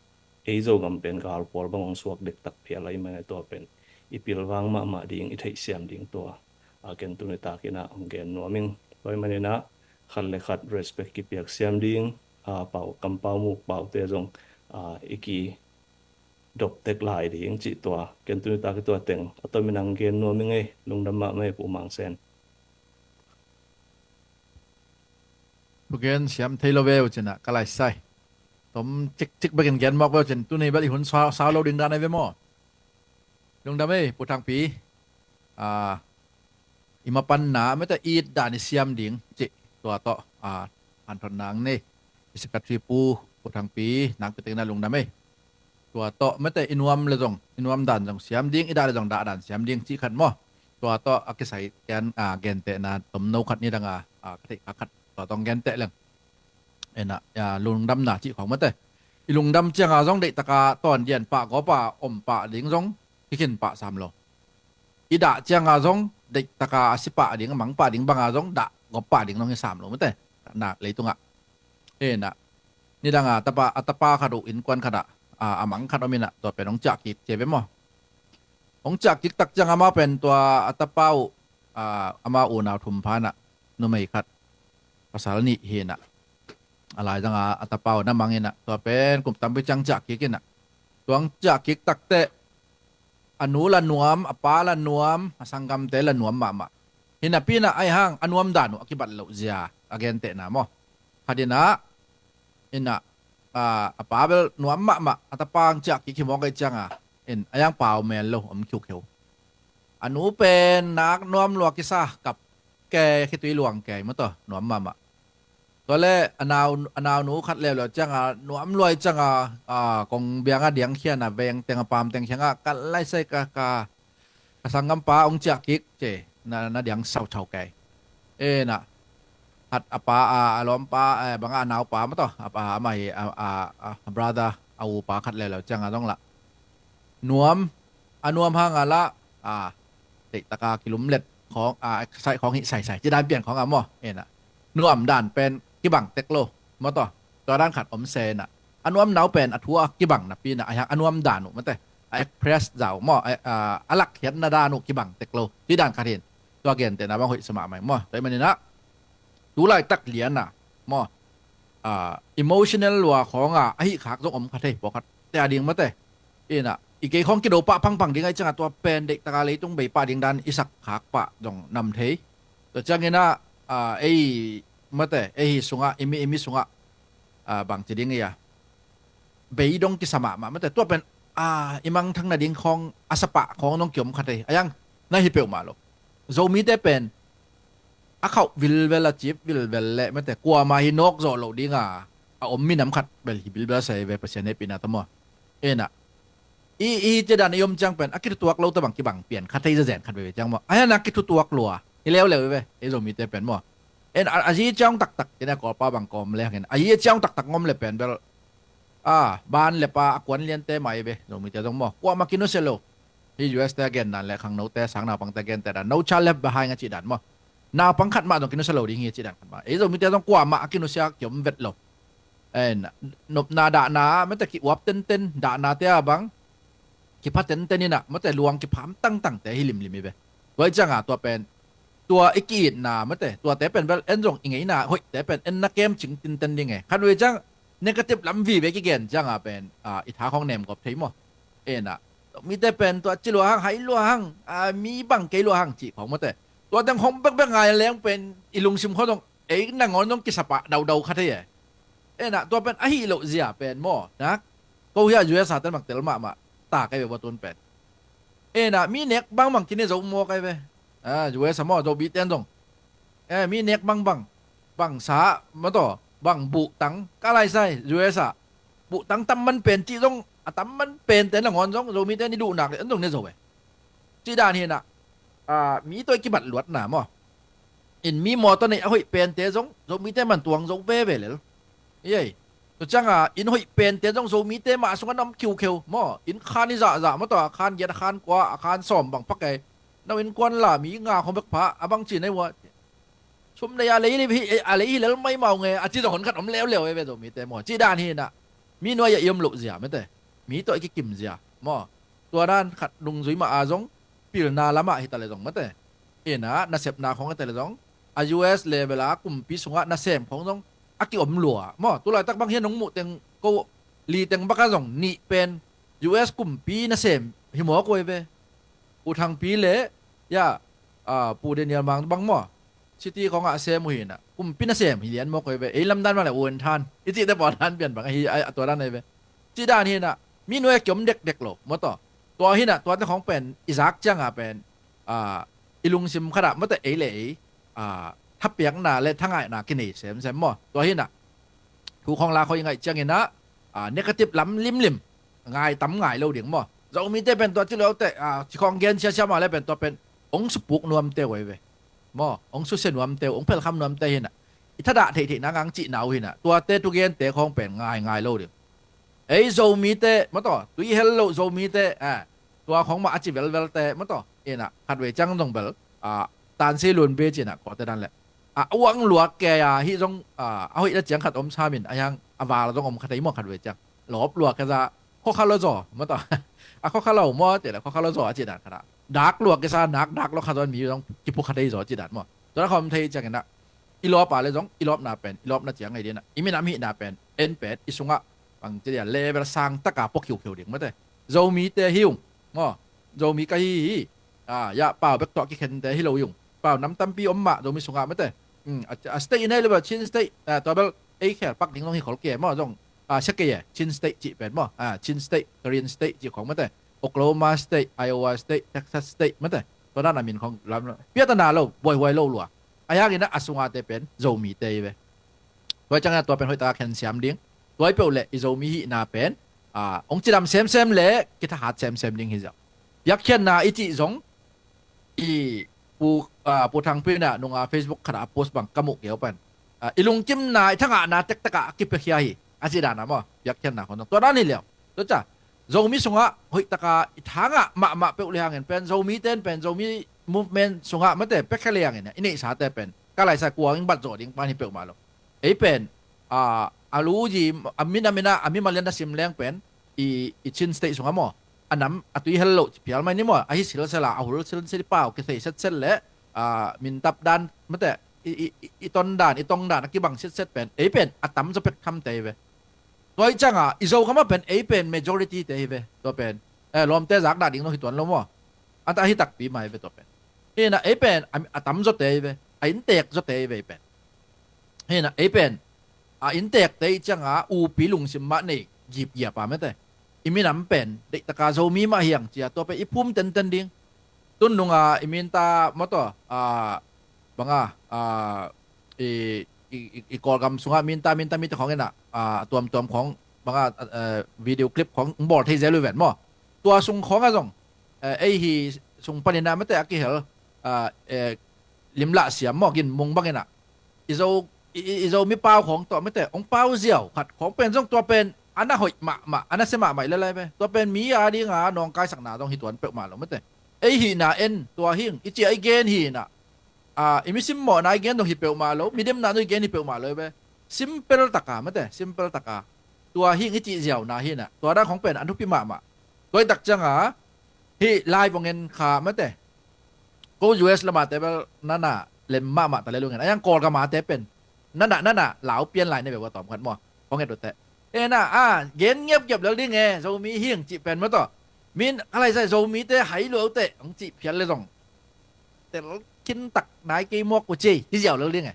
ei Zogam pen galpawl bang hong suak dektak phial ahih manin tua pen i pilvang mahmah ding, i theihsiam ding tua, ah, ken tuni takin ah hong gen nuam ing. Tua ahih manin ah khat le khat respect kipiak siam ding, ah, pau, kampau mukpaute zong, ah, i kidop tek lai ding cih tua ken tuni tak i tua teng a tomin hong gen nuam ing ei. Lungdam mahmah ei Pu Mang Sen. Thugen siam thei lo ve uh cin ah ka laisai. Tom cikcik bekin gen mawk ve uh cin, tuni bel i hun sau, sau lo ding dan ai ve maw? Lungdam ei Pu Thangpi. Ah, i mapanna mete it dan i siam ding cih tua tawh, ah, hanthotna hong nei i Secretary Pu, Pu Thangpi nakpi takin ah lungdam ei. Tua tawh mete i nuam le zong, i nuam dan zong siam ding, i dah le zong dah dan siam ding cih khat maw? Tua tawh a kisai gen, ah, gentehna tomno khat nidang a, ah, ka theih kha khat tua tawh hong genteh leng. En ah, ah, lungdamna cih khawng mete i lungdam cianga zong deihtaka tawndian pah gawpa om pah ding zong kikhin pah sam lo. I dah cianga zong deihtaka a si pah ding, a mang pah ding banga zong dah gawp pah ding zong hi sam lo mete. Na leitungah. En ah, nidang a tapa, a tapa khat uh innkuan khat ah, a, a mang khat om in ah tua pen hong ciah kik ci ve maw? Hong ciah kik tak ciang amau pen tua a tapa uh, a, amau unau thum pha in ah numei khat pasal nih hi in ah, a laizang a, a tapa uh na mang in ah tua pen kum tampi ciang ciah kik in ah, tua hong ciah kik takteh a nu la nuam, a pa la nuam, a sanggamte la nuam mahmah. Hi napi in ah ahi hang a nuam dan uh a kibat loh zia a gentehna maw? Khat in ah, in ah, ah, a pa bel nuam mahmah, a tapa hong ciah kik hi mawk ahih cianga in a yang pau mel lo om khiukhiu. A nu pen nak nuam lua kisa, kap kei, khitui luang kei maw, tua nuam mahmah. Tua le a nau, a naunu khat leuleu cianga nuam lua ahih cianga, ah, kong bianga diangkhian a veng teng a pam teng khianga ka laisai ka, ka, ka sanggampa hong ciah kik ci, na, na diang sauthau kei. En ah, khat a pa, a, a lawmpa, eh, banga a naupa maw, tua a pa, amah hi, a, a, a brother, a upa khat leuleu cianga zong lah nuam, a nuam hanga lah, a, deihtaka kilumlet khawng, a, exercise khawng hih saisai ci dan pian khawng a maw? En ah, nuam dan pen kibang tek lo maw, tua, tua dan khat om se in ah. a nuamna uh pen a thu a kibang napi in ah, a hiang a nuam dan uh mate, a express dan uh maw, a, a, a lakkhiatna dan uh kibang tek lo. Hih dan khat hi in, tua gentehna bang hoih sa mahmah hi maw. Tua ahih manin ah tu laitak lian a maw, a, emotional lua khawng a, a hih khak zong om kha thei, pawlkhat te a ding mate. In ah i kei khawng kido pah phangphang ding ahih ciang a, tua pen deihtak a leitung bei pah ding dan i sak khak pah zong nam thei. Tua ciangin ah, a, ei mate, ei hi sungah, i mi, i mi sungah, a, bangci ding hi a, bei dong kisa mahmah mate. Tua pen, a, i mangthang nading khawng a sa pah khawng dong kiom kha thei. A hiang na hi peuhmah lo. Zomite pen a khauh vilvel, a cip vilvel leh mate, kuamah hi nawk zawh loh ding a, a om minam khat bel hi vilvel sa hi ve, Pasian hehpihna tawh maw. In ah i, i cidan i om ciang pen a kithutuak lo tawh bang kibang pian kha thei zazen khat veve ciang maw. A hiang a kithutuak lua hi leuleu hi ve, ei Zomite pen maw. In ah, a zi ciang taktak, in ah Kawlpa bang kawm le hangin a zi ciang taktak ngom le pen bel, a, ban le pa a kuan liante mah hi ve, Zomite zong maw. Kuamah kinusia lo. Hih U S te a gen dan le khangnote, sang naupangte a gente dan, no child left behind a cih dan maw. Naupang khat mah zong kinusia lo ding hi a cih dan khat mah. Ei Zomite zong kuamah a kinusia kiom vet lo. En, nopna dahna mate, ki-uap tenten, dahnate a bang kipha tenten in ah mate, luang kipham tangtangte hi limlim hi ve. Tua ahih ciang a tua pen, tua i ki-itna mate, tuate pen bel en zong i ngeina hoihte pen en na kemcing tinten ding e. Khat veve ciang negative lam vive kigen ciang a pen, a, i tha khawng nemgawp thei maw. En ah, mite pen tua ci lua hang, hai lua hang, a, mi bang kei lua hang cih khawng mate, tua teng khawng bekbek ngai leng pen i lungsim khawng zong, ei nangawn zong kisa pah daudau kha thei e. En ah, tua pen a hih loh zia pen maw, nak, ko hi a U S a ten bang tel mahmah ta kei ve bua tun pen. En ah, mi nek bangbang kine zo maw kei ve. A, U S a maw, Zomite in zong, e, mi nek bangbang, bang sa mataw, bang buhtang, ka lai sai U S a buhtang tam man pen cih zong, a tam man pente nangawn zong Zomite in i duh nak leh an zong ne zo e. Cih dan hi in ah, a, mi tawh i kibat luatna maw. In mi mawtaw neih a hoih pente zong Zomite man tuang zo veve lel. Ei, tua ciang a inn hoih pente zong Zomite mah sungah na om khiukheu maw. Inn khan i zahzah mataw, a khan giat, a khan kua, a khan sawm bang pha kei. No innkuan la mi nga khawng bek pha, a bangci nei ua. Sum nei a lei hi, a lei hi lel maimau nge, a ci zong hon khat om leuleu e ve Zomite maw. Cih dan hi in ah, mi nuai ah i om loh zia mate, mi tawh i kikim zia maw. Tua dan khat nungzui mah a zong, pilna lamah hi ta leh zong mate, in ah nasepna khawng hi ta leh zong, a U S level a kumpi sungah nasem khawng zong a kiom lua maw. Tu laitak bang hian hong muh teng ko li teng bak a zong nih pen U S kumpi nasem hi mawk uh hi ve. Pu Thangpi le, ya, a, Pu Daniel Mang bang maw, city khawngah a sem uh hi in ah, kumpi nasem hi lian mawk uh hi ve. Ei lamdan mah le uan than i cihte pawl than pian bang ahi a, a tua dan ahi ve. Cih dan hi in ah, mi nuai a kiom dekdek lo mataw. Tua hi in ah, tuate khawng pen i zak ciang a pen, a, i lungsim khat ah mate, ei le ei, a, thapiakna le thangaihna kinei semsem maw. Tua hi in ah, thu khawng la khawng i ngaih ciangin ah, a, negative lam limlim ngai tam ngai lo ding maw. Zomite pen tua ci lo te, a, ci khawng gen siasia mah le pen tua pen hong supuk nuamte uh ahi ve maw, hong susia nuamte uh, hong phelkham nuamte hi in ah, i thadah theihtheihna ngang cihna uh hi in ah, tuate thugente khawng pen ngai ngai lo ding. Ei Zomite mataw, tui hel lo Zomite, a, tua khawng mah a ci velvelte mataw, in ah khatvei ciang zong bel, a, tansi lunbi ci in ah kawte dan le, a, a uang luak kei a hih zong, a, a hoihna ciang khat om sam in, a hiang a val zong om kha thei maw, khatvei ciang lawp luak kei za, khua kha lo zaw mataw, a khua kha lo maw, te le khua kha lo zaw a ci dan khat ah, dak luak kei sa, nak dak luak kha zaw in mi zong kiphu kha thei zaw ci dan maw. Tua na khawm thei ciangin ah, i lawp a le zong i lawpna pen i lawpna ciang ngei ding in ah, i minam hihna pen en pen i sungah bangci dia level sang taka pua khiukheu ding mate. Zomite hi ung maw, Zomi ka hi hi, a, ya, pau bek tawh kikhente hi lo hi ung. Pau nam tampi om mah Zomi sungah mate. Hmm, a, a state in hei lo bel Chin State, a, tua bel ei khel pak ding zong hi khol kei maw zong, a, sia kei e, Chin State cih pen maw, a, Chin State, Karen State cih khawng mate, Oklahoma State, Iowa State, Texas State mate. Tua dan a min khawng lam lo, piatana lo, buaihuai lo lua. A hiangin ah a sungate pen Zomite hi ve. Tua ciangin ah tua pen hoih taka khen siam ding. Tua hi peuh leh i Zomi hihna pen, a, hong cidam semsem le kithahat semsem ding hi ziau. Piakkhiatna i cih zong, i Pu, a, Pu Thangpi in ah nunga Facebook khat ah a post bang ka muh kei uh pen, a, i lungkimna, i thangahna tektek ah a kipiakhia hi a cih dan a maw, piakkhiatna khawng zong tua dan hi leu. Tua ciang Zomi sungah hoihtaka i thangah mahmah peuh le hangin pen, Zomite in pen Zomi movement sungah mate, piakhia le hangin i neihsate pen ka laisai kuang in bat zawh ding pan hi peuhmah lo. Ei pen, a, a lu ji, a min a min a, a mimal in a sim leng pen i, i Chin State sungah maw, a nam a tui hel loh ci phial mai ni maw. Ahi silsela, a hul silsel i pau kithei setset leh, a, mintap dan mate, i, i, i, i ton dan, i tong dan a kibang setset pen, ei pen a tamzaw pek tham te hi ve. Tua i cianga i Zokam ah pen ei pen majority te hi ve. Tua pen, eh, lawmte zak dah ding lo hi tuan lo maw. Anta ahi takpi mah hi ve tua pen. Hi na ei pen a, a tamzaw te hi ve. A inntek zaw te hi ve ei pen. Hi na ei pen a inntek te i cianga upi lungsim mah nei gipgiap a mate. I minam pen deihtaka Zomi mah hiang cia tua pen i phum tenten ding. Tun nunga i minta maw tua, a, banga, a, i, i, i, i Kawlgam sungah minta, minta, minta khawng ina, a, tuamtuam khawng banga, a, a, video clip khawng bawl thei zel uh ven maw. Tua sung khawngah zong, eh, ei hi sung panina mate a kihel, a, eh, limlah siam maw, gin mung bangina i Zo, i, i, i Zomi pau khawng tawh mate hong pau ziau khat khawng pen zong tua pen a na hoih mahmah, a na sia mahmah i lalai ve. Tua pen mi a dinga nawngkaisakna zong hi tuan peuhmah lo mate. Ei hihna en tua hing i cia i gen hihna, a, i mi simmawhna i gen dong hi peuhmah lo, mi demna dong i gen hi peuhmah lo ve. Simple taka mate, simple taka tua hing i cih ziauna hina, tua dan khawng pen a nupi mahmah. Tua i tak cianga hih lai vongen kha mate, ko U S lamate bel nana lem mahmah ta le lungen a yang Kawlgamate pen nana, nana lau pian lai ne ve ua tawm khat maw. Kong et ute ena a gen ngiapgiap lel ding e, Zomi hing cih pen maw tawh min a laisai Zomite hai luaute hong cih phial le zong tel khintak nai kei muak uh ci hi ziau lel ding e.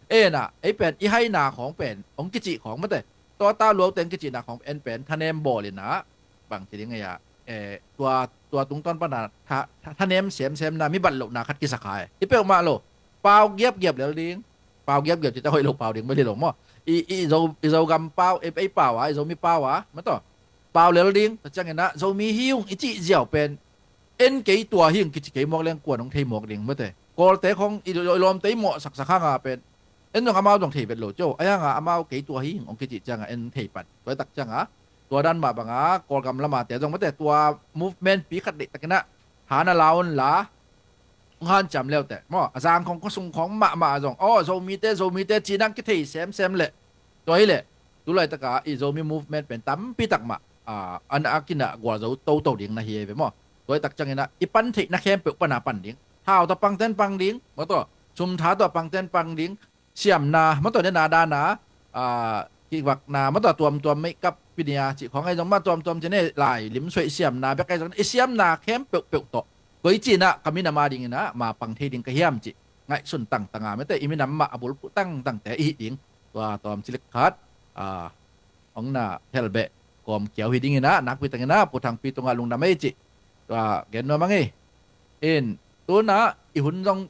Ena ei pen i haina khawng pen hong kicih khawng mate, tawta luaute hong kicihna khawng en pen thanem bawl inah bang ci ding ei ah, eh, tua, tua tungtawn pana tha, tha, thanem semsemna mi bat lohna khat kisakha e. I peuhmah lo pau giapgiap lel ding. Pau giapgiap cite hoih lo pau ding bel hi lo maw. I, i Zo, i Zogam pau, ei, ei pau a, i Zomi pau a maw tawh pau lel ding. Tua cianginah Zomi hi ung i cih ziau pen en kei tua hi ung kici kei muak leng kuan hong thei muak ding mate. Kawlte khong i, i lawmte i mawhsaksak hanga pen en zong amau zong thei vet lo cio. Ahi hanga amau kei tua hi ung hong kicih cianga en thei pan. Tua i tak cianga tua dan mah banga Kawlgam lamate zong mate tua movement pi khat deihtakinah hana la un la hong hanciam leute maw, a zang khong khuasung khong mahmah a zong aw Zomite, Zomite cinang kithei semsem leh tua hileh tulaitaka i Zomi movement pen tampi tak mah, a, an a kinah gualzo toto ding na hi ei ve maw. Tua i tak cianginah i pan theihna khempeuh pana pan ding. Thau tawh pangten pang ding maw tawh, sumtha tawh pangten pang ding. Siamna maw tawh nena dana, a, kivakna maw tawh tuamtuam makeup pinia cih khawng ahi zong mah tuamtuam cine lai limsuaih siamna bek ahi zong i siamna khempeuhpeuh tawh koi cinah ka minam a dinginah ma pang thei ding ka hiam cih ngaihsun tangtanga mate i minam mah a bulphuh tangtangte i hih ding. Tua tawm cilik khat, a, hong na helbeh kawm kiau hi dinginah nakpi tanginah Pu Thangpi tungah lungdam ei cih tua gen nuam ang ei. In tunah i hun zong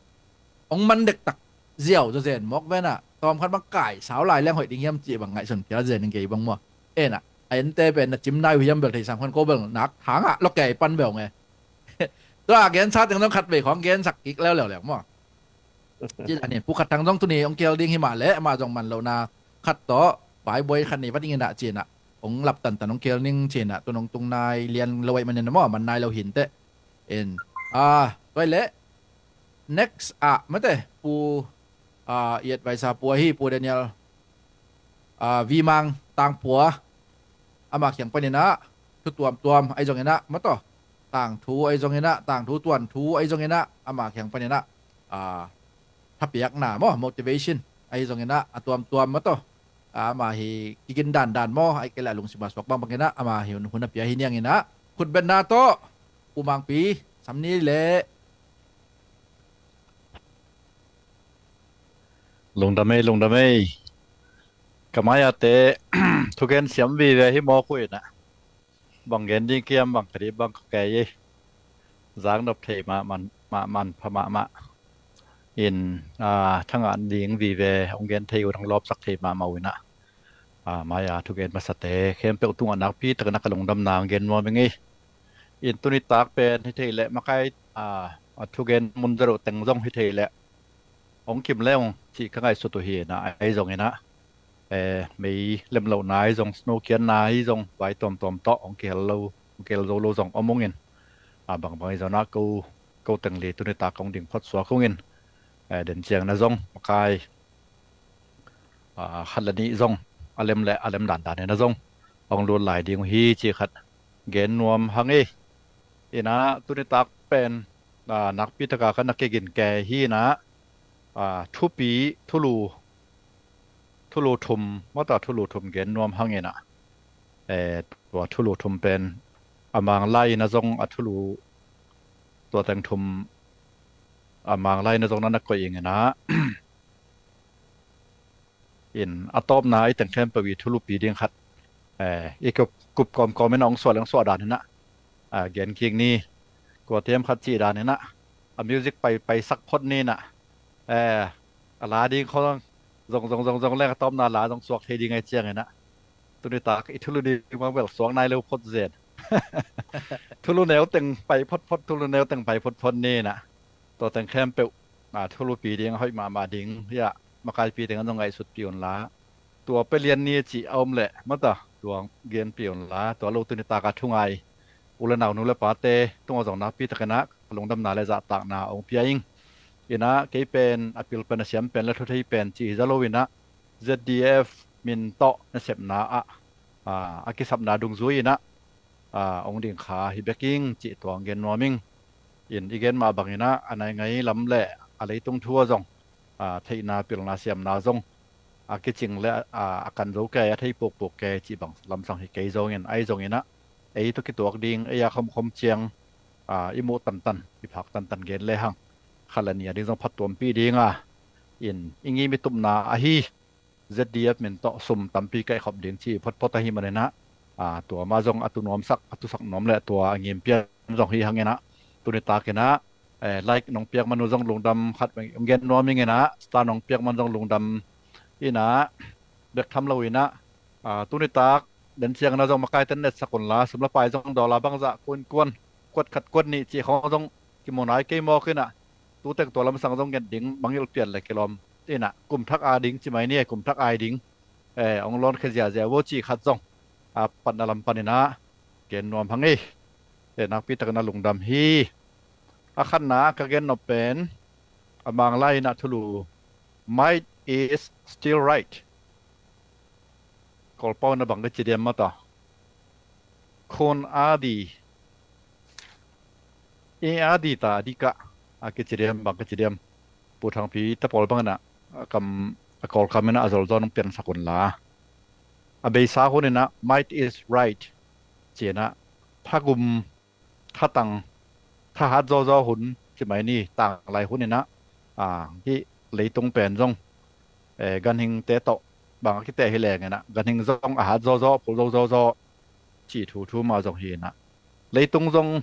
hong man dektak ziau zawzen mawk venah tawm khat bang kai sau lai leng hoih ding hiam cih bang ngaihsun phial zen in kei bang maw. Enah a ente pen na cim nai uh hiam bel thei sam khan ko bel nak thangah lawkei pan bel nge. Tua a gensa teng zong khat vei khawng gensak kik leuleu leng maw. Ci dan in Pu Khat Thang zong tuni hong kihel ding hi mah leh amah zong man lohna khat tawh baibuai khat nei va dingin ah cinah hong lap tantan hong kihel ning cinah tun hong tung nai lian lo aih manin maw man nai lo hinteh. In, a, tua i leh next ah mate Pu, a, i advisor Pu ahi Pu Daniel, a, Vimang Tangpua, ama kiang paninah thu tuamtuam ahi zonginah maw tawh tangthu ahi zonginah tangthu tuanthu ahi zonginah ama kiang paninah, a, thapiakna maw motivation ahi zonginah a tuamtuam maw tawh, a, ama hi kigin dandan maw ahi kei leh a lungsim a suak bangbang inah ama hi hun, hun a pia hi nianginah khutbetna tawh Pu Mangpi Samni leh Lungdam ei, lungdam ei. Ka mai-ate thugen siam vive hi mawk uh inah bang gen ding kiam bang ka dih bang ka kei ei. Zaknop thei mahmah, mahmah, pha mahmah. In, a, thangah ding vive hong gen thei uh hong lawpsak thei mahmah uh inah, a, mai-a thugen masate khempeuh tungah nakpi takin a ka lungdamna hong gen nuam ing ei. In tuni tak pen hi thei leh makai, a, a thugen mun zero teng zong hi thei leh hong kim leng cih ka ngaihsut uh hi inah ahi zonginah, e, mei lemlohna ahi zong snow kianna ahi zong vai tuamtuam tawh hong kihel lo, hong kihel zo lo zong om ungin, a, bangbang ahi zonah ko, ko teng li tuni tak hong ding phot suak ungin, e, den ciangna zong makai, a, khat le nih zong a lem le a lem dandan in a zong hong lut lai ding uh hi ci khat gen nuam hang ei. Inah tuni tak pen nakpi taka ka na kigin ke hi inah thupi thulu thulu thum mata thulu thum gen nuam hang inah tua thulu thum pen a manglai in a zong a thulu tua teng thum a manglai in a zong na na koih ing inah in a tawpna i teng khempeuh i thulupi ding khat i kup kawmkawm inah hong suah le hong suah dan inah gen kik ni. Kua tiam khat cih dan inah a music pai paisak phot ni inah a la ding khawng zong zong zong zong leng a tawpna la zong suak thei ding ai ciang inah tuni tak i thulu ding bang bel suak nai lo phot zen. Thulu neu teng pai phot phot thulu neu teng pai phot phot ni inah tua teng khempeuh thulupi ding a hoih mahmah ding hiah makaipi teng an zong ngaihsutpi unla tua pelian ni cih a om leh mata tua genpi unla tua lo tuni taka thungai u le nau nu le pate tungah zong nakpi takinah ka lungdamna le zahtakna hong pia ing. Inah kei pen a pil pen a siam pen le thuthei pen cih hi za lo inah Z D F min tawh nasepna ah a kisapna dungzui inah hong ding kha hi bek ing cih tua hong gen nuam ing. In i gen mah bang inah a nai ngai lam le a leitung thu a zong theihna pilna siamna zong a kicing le a kan zo kei a thei pukpuk kei cih bang lamsang hi kei zongin ai zong inah ei tawh kituak ding ei a khomkhom ciang i muh tantan i phak tantan gen le hang khat le ni a ding zong phattuampih ding a in i ngim i tupna ahi Z D F min tawh sum tampi kaihkhop ding ci photphot ahi man inah tua mah zong a tu nuamsak a tusak nuam le tua a ngim pian zong hi hang inah tuni tak inah like nong piak man uh zong lungdam khat hong gen nuam ing inah star nong piak man zong lungdam inah bek tham lo inah tuni tak den ciang inah zong makaiten netsak unla sum le pai zong dollar bangzah kuankuan kuat khat kuat nih cih khawng zong kimu nai kei mawk inah tu teng tua lamsang zong nget ding mangngilh pian le kilawm inah kum thak a ding ci mai ni kum thak ai ding hong lawnkhia ziazia vo cih khat zong a patna lam pan inah gen nuam hang ei. Nakpi takin a lungdam hi. A khatna ka gen nop pen a manglai inah thulu might is still right. Kawlpau inah bang ka ci diam mata khun a di i a di ta a di kah a kici diam bang ka ci diam. Pu Thangpi te pawl bang inah a kam a Kawlkam inah a zolzaw nong piansak unla a beisa hun inah might is right ci inah thagum thatang thahat zawzaw hun ci mai ni tanglai hun inah hih leitung pen zong ganhingte tawh bang a kiteh hi leng inah ganhing zong a hat zawzaw a phul zo zawzaw cih thu thu mah zong hi inah leitung zong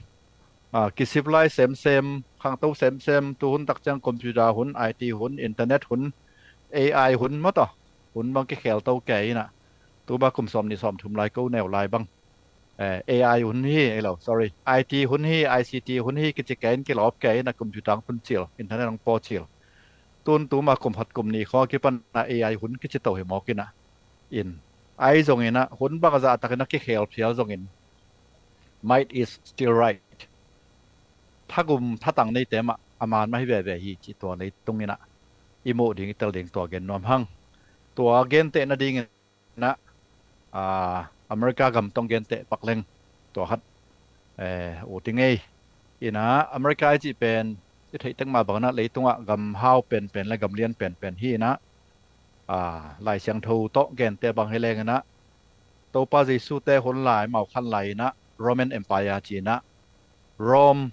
kisip lai semsem khangto semsem tu hun tak ciang computer hun I T hun internet hun A I hun mawtaw hun bang kikhelto kei inah tuma kum sawm nih sawm thum lai ko neu lai bang A I hun hi ei lo sorry I T hun hi I C T hun hi kici kei in kilawp kei inah computer hong tun cil internet hong paw cil tun tuma kum khat kum nih khaw kipan a A I hun kici to hi mawk inah in ai zong inah hun bangzah takin a kikhel phial zongin might is still right. Thagum thatang neite mah a man mah hi veve hi cih tua leitung inah i muh ding i tel ding tua gen nuam hang. Tua genteh nadingin inah America gam tong genteh pak leng tua khat uti ngei inah America i cih pen i theih tek mah bang inah leitungah gam hau penpen le gam lian penpen hi inah Lai Siangtho tawh genteh bang hi leng inah Topa Jesu te hun lai mau khan lai inah Roman Empire ci inah Rome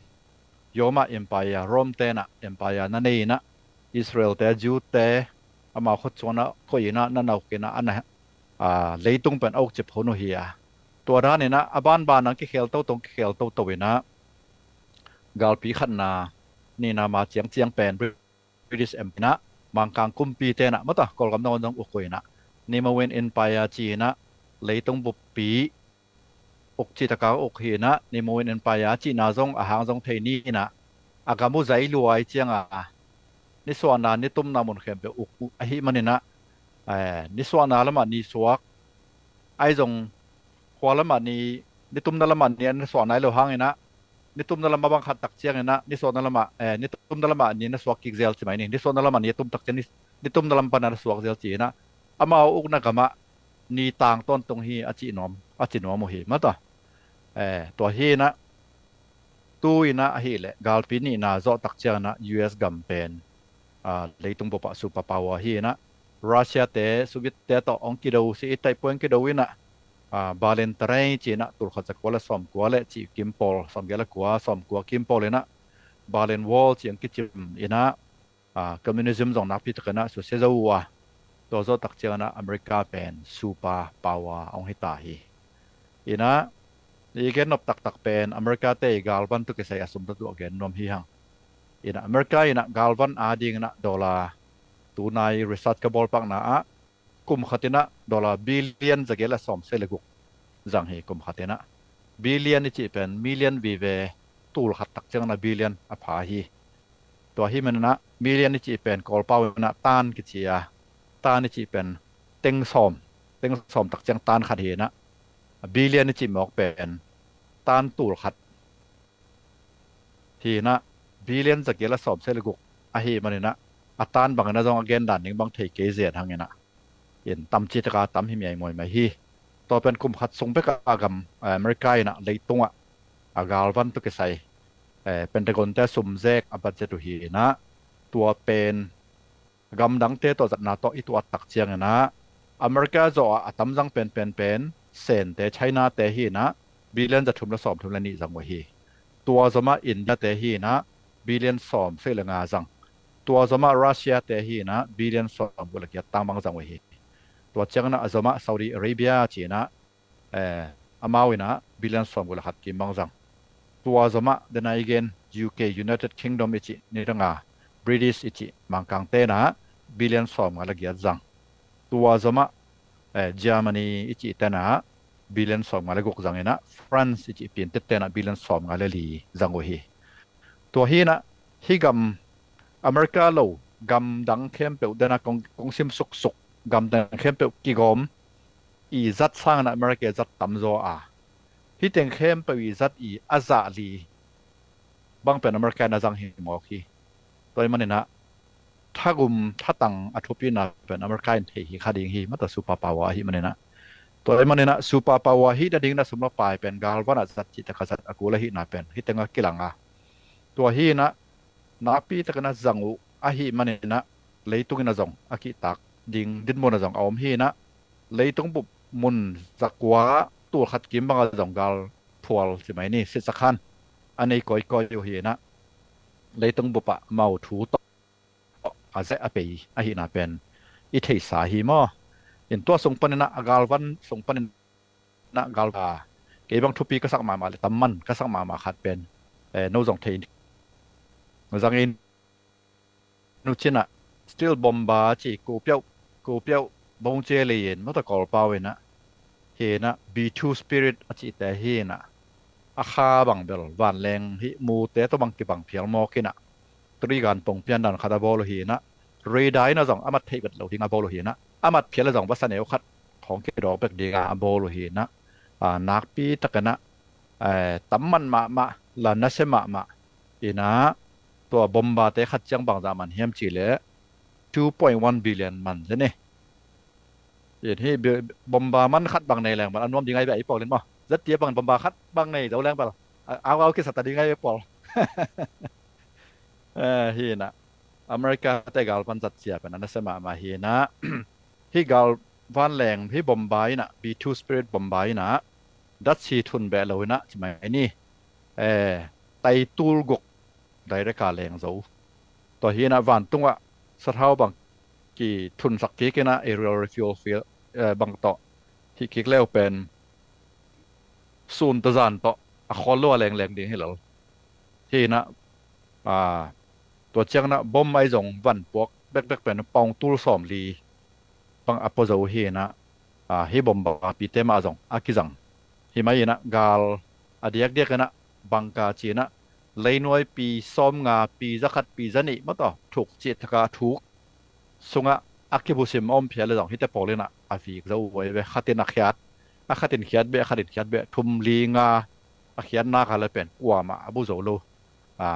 Roma Empire Rome te inah empire na nei inah Israel te Jew te amau khut cuan ah koih inah na nauk inah ana leitung pen a ukcip hun uh hi a tua dan inah a banban ang kikhel toto kikhel toto inah galpi khatna nina ma ciangciang pen British Empire inah Mangkang kumpi te inah mata Kawlgam nangawn zong uk uh inah Nimawin Empire ci inah leitung buppi uk cih taka uk hi inah Nimawin Empire cihna zong a hang zong thei ni inah a gam uh zai luai cianga nisuahna nitumna mun khempeuh uk uh ahi man inah nisuahna lamah nisuak ai zong khua lamah ni nitumna lamah ni an nisuah nai lo hang inah nitumna lamah bang khat tak ciang inah nisuahna lamah nitumna lamah ni na suak kik zel ci mai ni nisuahna lamah ni a tum tak ciang nitumna lam pan a na suak zel ci inah amau ukna gamah ni tang tawntung hi a ci nuam, a ci nuam uh hi mata. Eh, tua hi inah, tu inah ahih leh galpi nihna zawh tak ciang inah U S gam pen, ah, leitung bupah superpower hi inah, Russia te, Soviet te tawh hong kido si i taih puan kido inah, ah, Berlin terei ci inah tul khat za kua le sawm kua le cih kim pawl, sawm giat le kua, sawm kua kim pawl inah Berlin Wall ci hong kicim inah, ah, communism zong nakpi tak inah susia zo uh a, tua zawh tak ciang inah America pen superpower hong hi ta hi. Inah, i gen nop taktak pen America te i galvan tawh kisai a sum tawh a gen nuam hi hang. Inah America inah galvan a ding inah dollar, tunai research ka bawlpakna ah kum khat inah dollar billion za giat le sawm sagih le guk zang hi, kum khat inah. Billion i cih pen million vive, tul khat tak ciang inah billion a pha hi. Tua hi man inah million i cih pen Kawlpau inah tan kici a, tan i cih pen teng sawm, teng sawm tak ciang tan khat hi inah. Billion i cih mawk pen tan tul khat hi inah, billion za giat le sawm sagih le guk ahih man inah, a tan bang inah zong a gen dan ding bang thei kei zen hang inah, in tam ci tak a tam hi miai muai mai hi. Tua pen kum khat sung bek a gam, eh, America inah leitungah a galvan tawh kisai, eh, Pentagon te sum zek a budget uh hi inah, tua pen gam dangte tawh zatna tawh i tuat tak ciang inah America zawh ah a tam zang penpen pen Sen te, China te hi inah billion za thum le sawm thum le nih zang uh hi. Tua zomah India te hi inah billion sawm sagih le nga zang. Tua zomah Russia te hi inah billion sawm guk le giat tang bang zang uh hi. Tua ciang inah a zomah Saudi Arabia ci inah, eh, amau inah billion sawm guk le khat kim bang zang. Tua zomah dena i gen U K, United Kingdom i cih ni dang a, British i cih Mangkang te inah billion sawm nga le giat zang. Tua zomah, eh, Germany i cih te inah billion sawm nga le guk zang inah, France i cih Piantit te inah billion sawm nga le li zang uh hi. Tua hi inah, hi gam America lo, gam dang khempeuh dena kong, kong sim suksuk, gam dang khempeuh kigawm i zat sang inah America zat tam zaw a, hi teng khempeuh i zat i a zah li bang pen America in a zang hi mawk hi. Tua hi man inah, thagum thatang a thupina pen America in thei hi kha ding hi mata, superpower ahih man inah. Tua hi man inah superpower hi nading na sum le pai pen galvan a zat cih tak a zat a kul ahihna pen hi teng a kilang a, tua hi inah nakpi tak inah zang uh ahih man inah, leitung inah zong a kihtak ding dinmun ah zong a om hi inah, leitung bup mun za kua tul khat kim bang ah zong gal phual ci mai ni, sitsa khan a nei kawikawi uh hi inah, leitung bup ah mau thu tawh a zeh a pei ahihna pen i theisa hi maw. In tua sung pan inah, a galvan sung pan inah galva, kei bang thupi ka sak mahmah le tamman ka sak mahmah khat pen, eh, no zong thei zang in, nu cinah steel bomba ci, ko piauh, ko piauh bong cia lei in mata, Kawlpau inah hi inah, B two spirit a cihte hi inah, a kha bang bel vanleng hih mute tawh bang kibang phial mawk inah, turigan pong piandan khat a bawl uh hi inah, radar inah zong a mat theih bet lo ding a bawl uh hi inah, a mat phial a zong vasa neu khat khawng kidawk bek ding a bawl uh hi inah, a, nakpi tak inah, eh, tamman mahmah, la nasia mahmah inah, tua bombate khat ciang bangzah man hiam cih leh two point one billion man zen hi. In hih bi-, bomba man khat bang nei leng bel a nuam ding ahi ve, ei pawl in maw. Zat tia bang bomba khat bang nei zo leng bel a, au au kisata ding ahi ve pawl. Eh, hi inah, America te galvan zat cia pen a nasia mahmah hi inah, hih gal vanleng, hih bomba inah, B two spirit bomba inah datsi thun beh lo inah ci mai ni. Eh, tai tul guk direct a leng zo. Tua hi inah vantungah sathau bang kithunsak kik inah, aerial refuel field, eh, bang tawh hih kik leu pen sun tawh zan tawh a khawl lo a lengleng ding hi lo. Hi inah, a, tua ciang inah bom ahi zong van puak bekbek pen paung tul sawm li bang a pua zo hi inah, a, hih bomba pite mah zong a kizang hi mai inah, gal a diakdiak inah bangka ci inah, leinuai pi sawm nga, pi za khat, pi za nih mataw thuk cih thak a thuk sungah a kibusim a om phial le zong hihte pawl inah a vik zo uh ahi ve. Khat in a khiat, a khat in khiat beh, a khat in khiat beh, thum li nga a khiat nak a le pen kuamah a bu zo lo, a,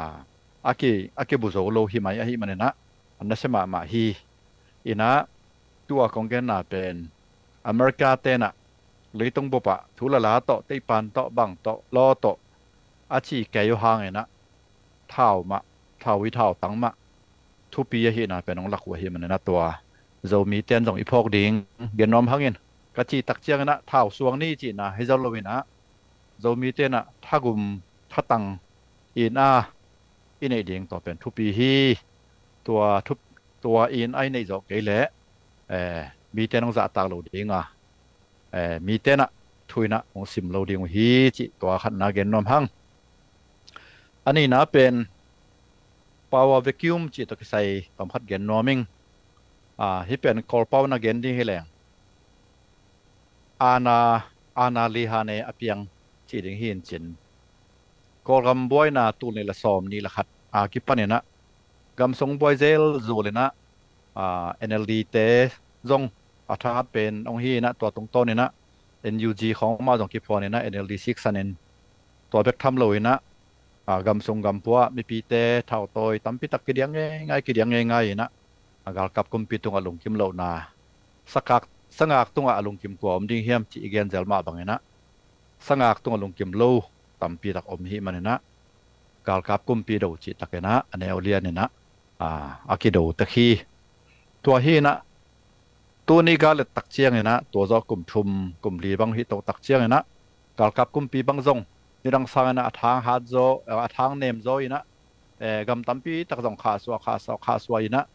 a ki, a kibu zo lo hi mai ahih man inah, a nasia mahmah hi. Inah, tua kong genna pen America tenah leitung bupah thu lala tawh, teipan tawh, bang tawh, law tawh a ci kei uh hanginah thau mah, thau i thau tang mah thupi ahihna pen hong lak uh ahih maninah tua Zomi ten zong i phawk ding gen nuam hangin, ka cih tak cianginah thau suang ni cihna hi zo loinah Zomi tenah thagum thatang in a i neih ding tua pen thupi hi. Tua thup tua in a i neih zawh kei leh eh, mi ten hong zahtak lo dinga eh, mi tenah thu inah hong sim lo ding uh hi cih tua khatna gen nuam hang. A nihna pen power vacuum cih tawh kisai tawm khat gen nuam ing. Ah, hih pen Kawlpau na gen ding hi leng, ana, ana liha ne a piang cih ding hi in cin, Kawlgam buaina tul nih le sawm nih le khat a kipaninah gamsung buai zel zulinah ah, N L D te zong a thahat pen hong hi inah tua tungtawninah N U G khawng mah zong kiphuaninah N L D siksanin tua bek tham loinah ah, gamsung gampua mipite thautawi tampitak kidiang ngeingai, kidiang ngeingai inah a galkap kumpi tungah lungkim lohna, sakak, sangak tungah a lungkim kua om ding hiam cih i gen zel mah banginah sangak tungah lungkim lo tampitak om hih maninah galkap kumpi do cih takinah a neu lianinah ah, a kido tek hi. Tua hinah tuni gal et tak cianginah tua zawh kum thum kum li bang hih to tak cianginah galkap kumpi bang zong nidang sanginah a thang hat zaw, a thang nem zaw inah eh, gam tampi tak zong khahsuah, khahsuah, khahsuah inah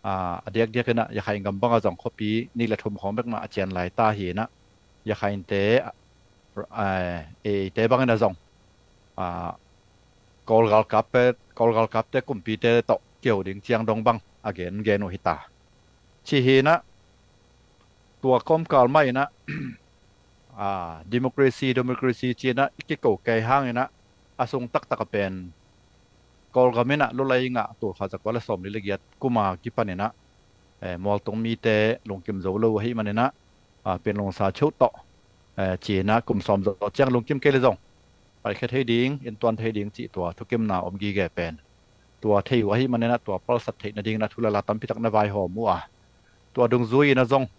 ah, a diakdiak inah Yakhain gam bangah zong khuapi nih le thum khawng bek mah a cian lai ta hi inah Yakhainte eh, eite bangin a zong ah, Kawl galkapte, Kawl galkapte kumpite tawh kiho ding ciang dong bang a gen gen uh hi ta. Ci hinah tua kawmkal mah inah ah, democracy, democracy cinah i kiko kei hanginah a sung taktak a pen Kawlgam inah lulai ngah tul khat zakua le sawm li le giat kuma kipaninah eh, mualtung mite lungkim zo lo ahih maninah ah, pinlungsa cheuh tawh eh, cinah kum sawm zaw ciang lungkim kei le zong paikhia thei ding, intuan thei ding cih tua thukimna om gige pen tua thei uh ahih maninah tua palsat theih nadinginah thu lala tampitak na vaihawm uh a, tua dungzui inah zong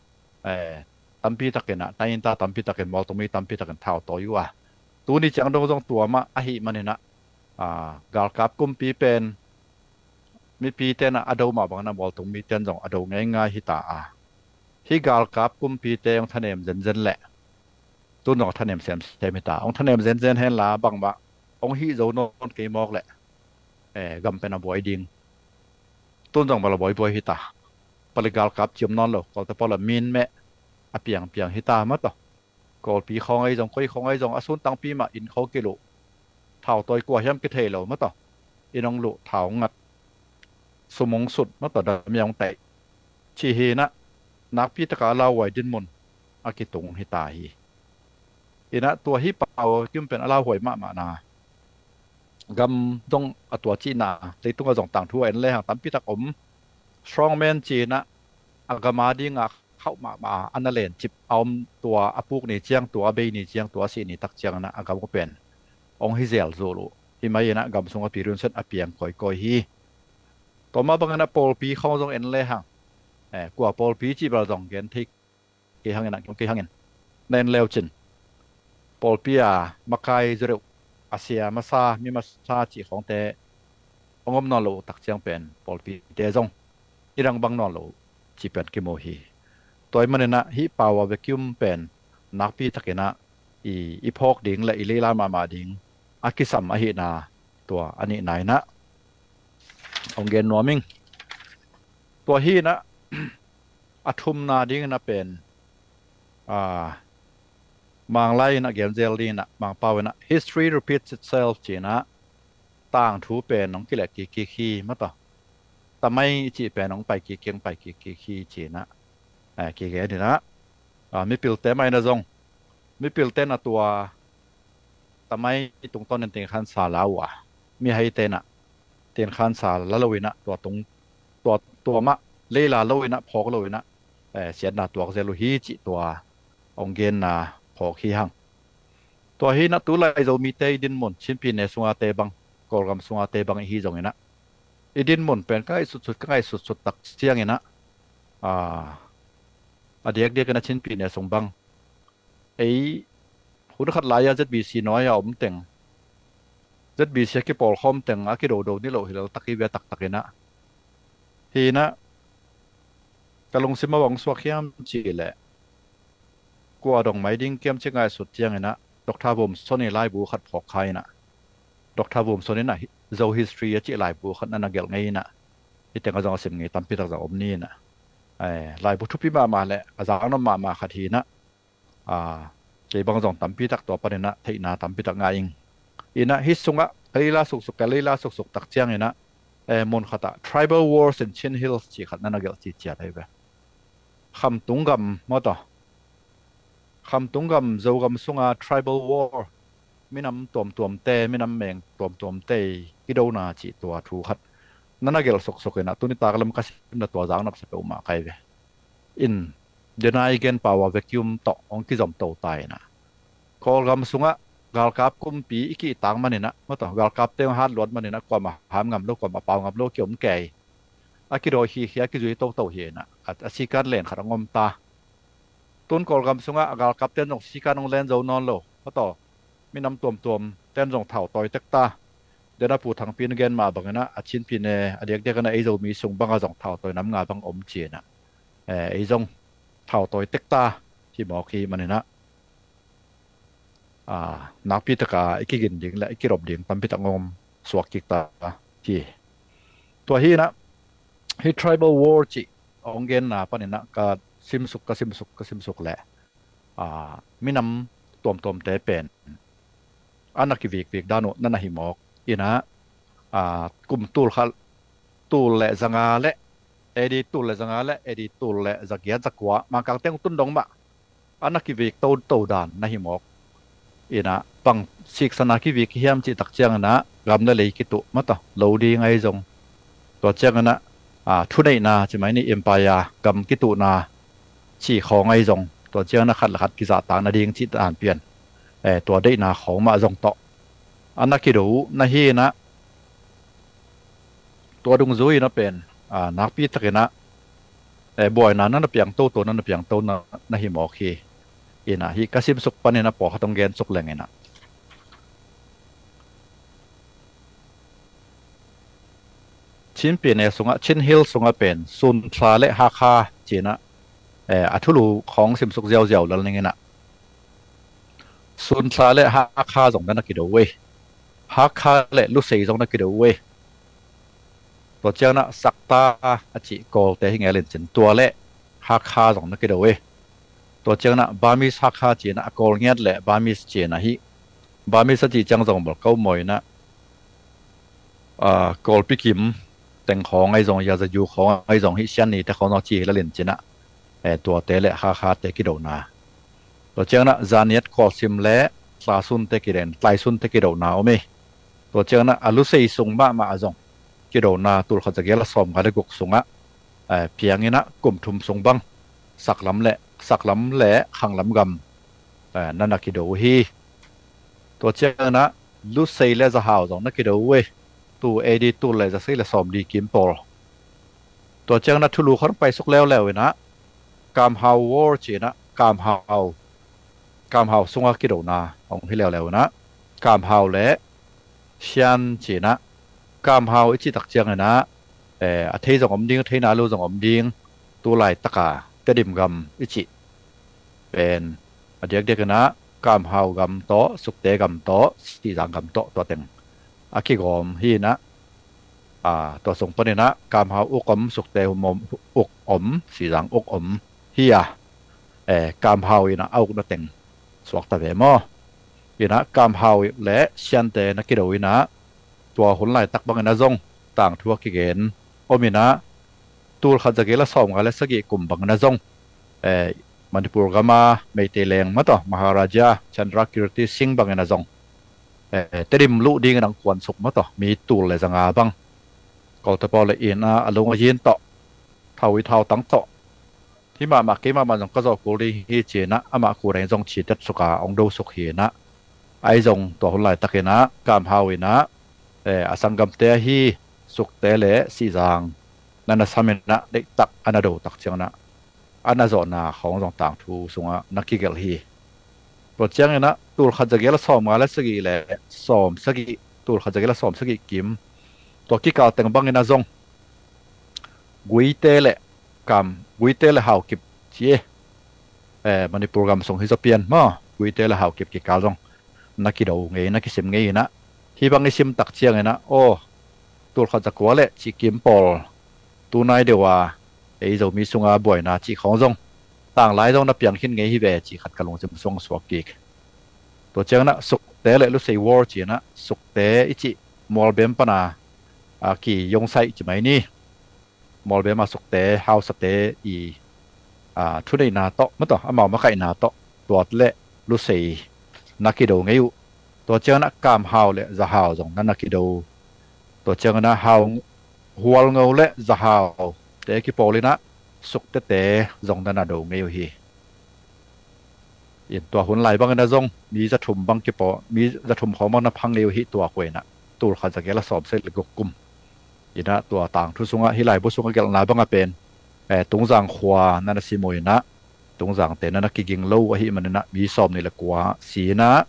eh, tampitakinah, tainta tampitakin, mualtung mi tampitakin thautawi uh a, tuni ciang dong zong tua mah ahih maninah ah, galkap kumpi pen mipi tenah a do mah banginah mualtung mi ten zong a do ngeingai hi ta a, hih galkap kumpite hong thanem zenzen leh tun zong a thanem semsem hi ta. Hong thanem zenzen henla bangmah hong hih zo nawn kei mawk leh eh, gam pen a buai ding. Tun zong bal a buaibuai hi ta. Palik galkap ciam nawn lo, Kawlte pawl a min meh a piangpiang hi ta mah tawh. Kawlpi khawng ei zong, koi khawng ei zong a sun tangpi mah inn khawng kiluh, thautawi kua hiam kithei lo mah tawh. Inn hong luh, thau hong ngat, sum hong sut mah tawh, damia hong taih. Ci hinah nakpi taka a lauhuai dinmun a kitung hi ta hi. Inah tua hih pau kim pen a lauhuai mahmahna, gam zong a tua cihna, leitungah zong tangthu a en lehang tampitak om. Strongman cinah a gam a dingah khauh mahmah a, a na lencip a om, tua a puk ni ciang, tua a bei ni ciang, tua a sih ni tak cianginah a gam uh pen hong hi zel zul uh hi mai inah gam sungah pi runset a piang kawikawi hi. Tua mah banginah pawlpi khawng zong en lehang eh, kua pawlpi cih bel zong gen thei kei hangin, a kiom kei hangin na en leucin, pawlpi a makai zaw deuh, a sia masa, mi masa cih khawngte hong om nawn lo uh tak ciang pen pawlpite zong i dang bang nawn lo uh cih pen kimu hi. Tua ahih maninah hih pau a vacuum pen nakpi takinah i, i phawk ding le i leilai mahmah ding a kisam ahihna tua a nihna inah hong gen nuam ing. Tua hinah a thumna dinginah pen ah, Manglai inah gen zel dinginah, Mangpau inah history repeats itself cinah tangthu pen hong kileh kikkik hi mah tawh. Tamai i cih pen hong pai kikkik, hong pai kikkik hi cinah eh, kigen inah ah, mipilte mah inah zong, mipilte na tua tamai tungtawnin tinkhansa la uh a, mihai tenah tinkhansa la loinah tua tung, tua, tua mah leila loinah, phawk loinah eh, siatna tuak zel uh hi cih tua hong genna phawk hi hang. Tua hinah tulai Zomite i dinmun, Chin pyine sungate bang, Kawlgam sungate bang ihi zonginah i dinmun pen ka ngaihsutsut, ka ngaihsutsut tak cianginah ah, a diakdiakin a Chin pyine sung bang ei hun khat lai-a Z B C nuai-a om teng, Z B C a kipawlkhawm teng a kidodo ni lo hi lel tak hi ve taktakinah. Hinah ka lungsim a bang suak hiam cihleh, kua dong mai ding kiam ci ngaihsut cianginah Doctor Vum Son i laibu khat phawk kha inah, Doctor Vum Son inah Zo History a cih laibu khat na na gelh ngei inah, hi teng a zong a sim ngei tampi tak zong om ni inah. Laibu thupi mahmah le a zangnom mahmah khat hi inah, kei bang zong tampi tak tua paninah theihna tampi tak ngah ing. Inah hi sungah a leila suksuk, a leila suksuk tak cianginah mun khatah Tribal Wars in Chin Hills cih khat na na gelh ciciat ahi ve. Khamtung gam maw taw, Khamtung gam, Zogam sunga tribal war, minam tuamtuamte, minam meng tuamtuamte kidona cih tua thu khat na na gelh suksuk inah, tuni tak lam ka simna tua zak nopsa peuhmah kai ve. In denai gen pau a vacuum tawh hong kizom to ta inah, Kawlgam sungah galkap kumpi i kihtak maninah maw taw, galkapte hong hat luat maninah kuamah ham ngam lo, kuamah pau ngam lo kiom kei. A kidawi khikhia, a kizui toto hi inah a sikan len khat hong om ta. Tun Kawlgam sungah a galkapten zong sikan hong len zo nawn lo maw taw, minam tuamtuamten zong thau tawi tek ta. Dena Pu Thangpi in gen mah banginah a Chin pyine a diakdiakinah ei Zomi sung bangah zong thau tawi nam nga bang om ci inah, ei zong thau tawi tek ta hi mawk hi maninah, nakpi taka i kigin ding le i kirop ding tampi tak ngawm suak kik ta hi. Tua hi inah hi tribal war cih hong genna paninah ka simsuk, ka simsuk, ka simsuk leh minam tuamtuamte pen a na kivikvik dan uh na na hi mawk inah, kum tul khat, tul le zanga le A D tul le zanga le A D tul le zagiat zakua Mangkang teng tun dong mah a na kivik toto dan na hi mawk inah, bang siksana kivik hiam cih tak cianginah gam le lei kituh maw taw, lo ding ahi zong, tua cianginah thuneihna ci mai ni, empire gam kituhna cih khawng ahi zong, tua cianginah khat le khat kizahtak nading cih dan pian tua deihna khawng mah zong tawh a na kido uh na hi inah, tua dungzui inah pen nakpi takinah buaina na na piang toto, na na piang to na hi mawk hi. Inah hi ka simsuk paninah pawlkhat hong gensuk leng inah, Chin pyine sungah, Chin Hills sungah pen Sunthla le Hakha ci inah a thulu khawng simsuk ziauziau lel ning inah, Sunthla le Hakha zong na na kido uh ei. Hakha le Lusei zong na kido uh ei. Tua cianginah Sakta a cih Kawlte hi ngel in cin, tua le Hakha zong na kido uh ei. Tua cianginah Burmese Hakha ci inah a Kawl ngiat le Burmese ci inah hi. Burmese a cih ciang zong bal ko maw inah, Kawlpi kim teng khawng ahi zong, Yazaju khawng ahi zong, hih Sianni te khawng zong ci hi lel in cinah, tuate le Hakhate kidona. Tua cianginah Zaniat, Kawlsim le Tlasunte kiden, Tlaisunte kidona om hi. Tua cianginah a Lusei sung mahmah a zong kidona tul khat zagiat le sawmnga le guk sungah pianginah kum thum sung bang saklam le, saklam le khanglam gam na na kido uh hi. Tua cianginah Lusei le Zahau zong na kido uh ei. Tu A D tul le zasei le sawmli kim pawl. Tua cianginah thulu khawng paisuk leuleu inah Kamhau War ci inah Kamhau, Kamhau sunga kidona hong hi leuleu inah Kamhau le Shan ci inah, Kamhau i cih tak cianginah a thei zong om ding, a thei nai lo zong om ding, tu laitaka Tedim gam i cih pen a diakdiakinah Kamhau gam tawh, Sukte gam tawh, Sihzang gam tawh, tua teng a kigawm hi inah, tua sung paninah Kamhau uk om, Sukte uk om, Sihzang uk om hi a, Kamhau inah a ukna teng suakta ve maw? Inah Kamhau le Siante na kido inah, tua hun laitak bangin a zong tangthu a kigen om inah, tul khat zagiat le sawmnga le sagih kum bangin a zong Manipur gama Meitei leng mataw, Maharaja Chandrakirti Singh bangin a zong Tedim luh dingin ang kuansuk mataw, mi tul le zanga bang. Kawltapau le inah a lung a yin tawh, thau i thau tang tawh, hi mahmah kei mahmah zong ka zawh kul ding hi ci inah amah kul ding zong citet suka ong do suk hi inah, ahi zong tua hun laitak inah Kamhau inah a sanggamte ahi Sukte le Sihzang na na sam inah deihtak a na do tak ciang inah a na zawhna khawng zong tangthu sungah na kigelh hi. Tua cianginah tulkhat zagial a sawmnga le sagih le sawmsagih, tulkhat zagial a sawmsagih kim, tua kikal teng bangin a zong Guite le Kam, Guite le Haukip ci e. Eh, Manipur gam sung hi zaw pian maw, Guite le Haukip kikal zong na kido ngei, na kisim ngei inah, hih bang i sim tak cianginah, aw, tulkhat zakua le cih kim pawl tunai deuh a ei Zomi sunga buaina cih khawng zong tanglai zong na piang khin ngei hi ve cih khat ka lungsim sung suak kik. Tua cianginah Sukte le Lusei War cinah Sukte i cih Mualbem pana a ki yongsaih ci mai ni. Mualbem a Sukte, Hausate i, a, thuneihna tawh maw tawh, amau makaihna tawh tuat le Lusei na kido ngei uh. Tua cianginah Kam Hau le Za Hau zong na na kido. Tua cianginah Hau, Hualngo le Za Hau te kipawlinah Sukte te zong na na do ngei uh hi. In tua hun lai bangin a zong mi zathum bang kipaw, mi zathum khawng bang na phang ngei uh hi tua kuainah tulkhat zagial a sawmsagih le guk kum. Inah tua tangthu sungah hih laibu sungah gelhna bangah pen, eh, Tungzang khua na na sim uh inah, Tungzangte na na kiging lo ahih maninah mi sawmnih le kua si inah,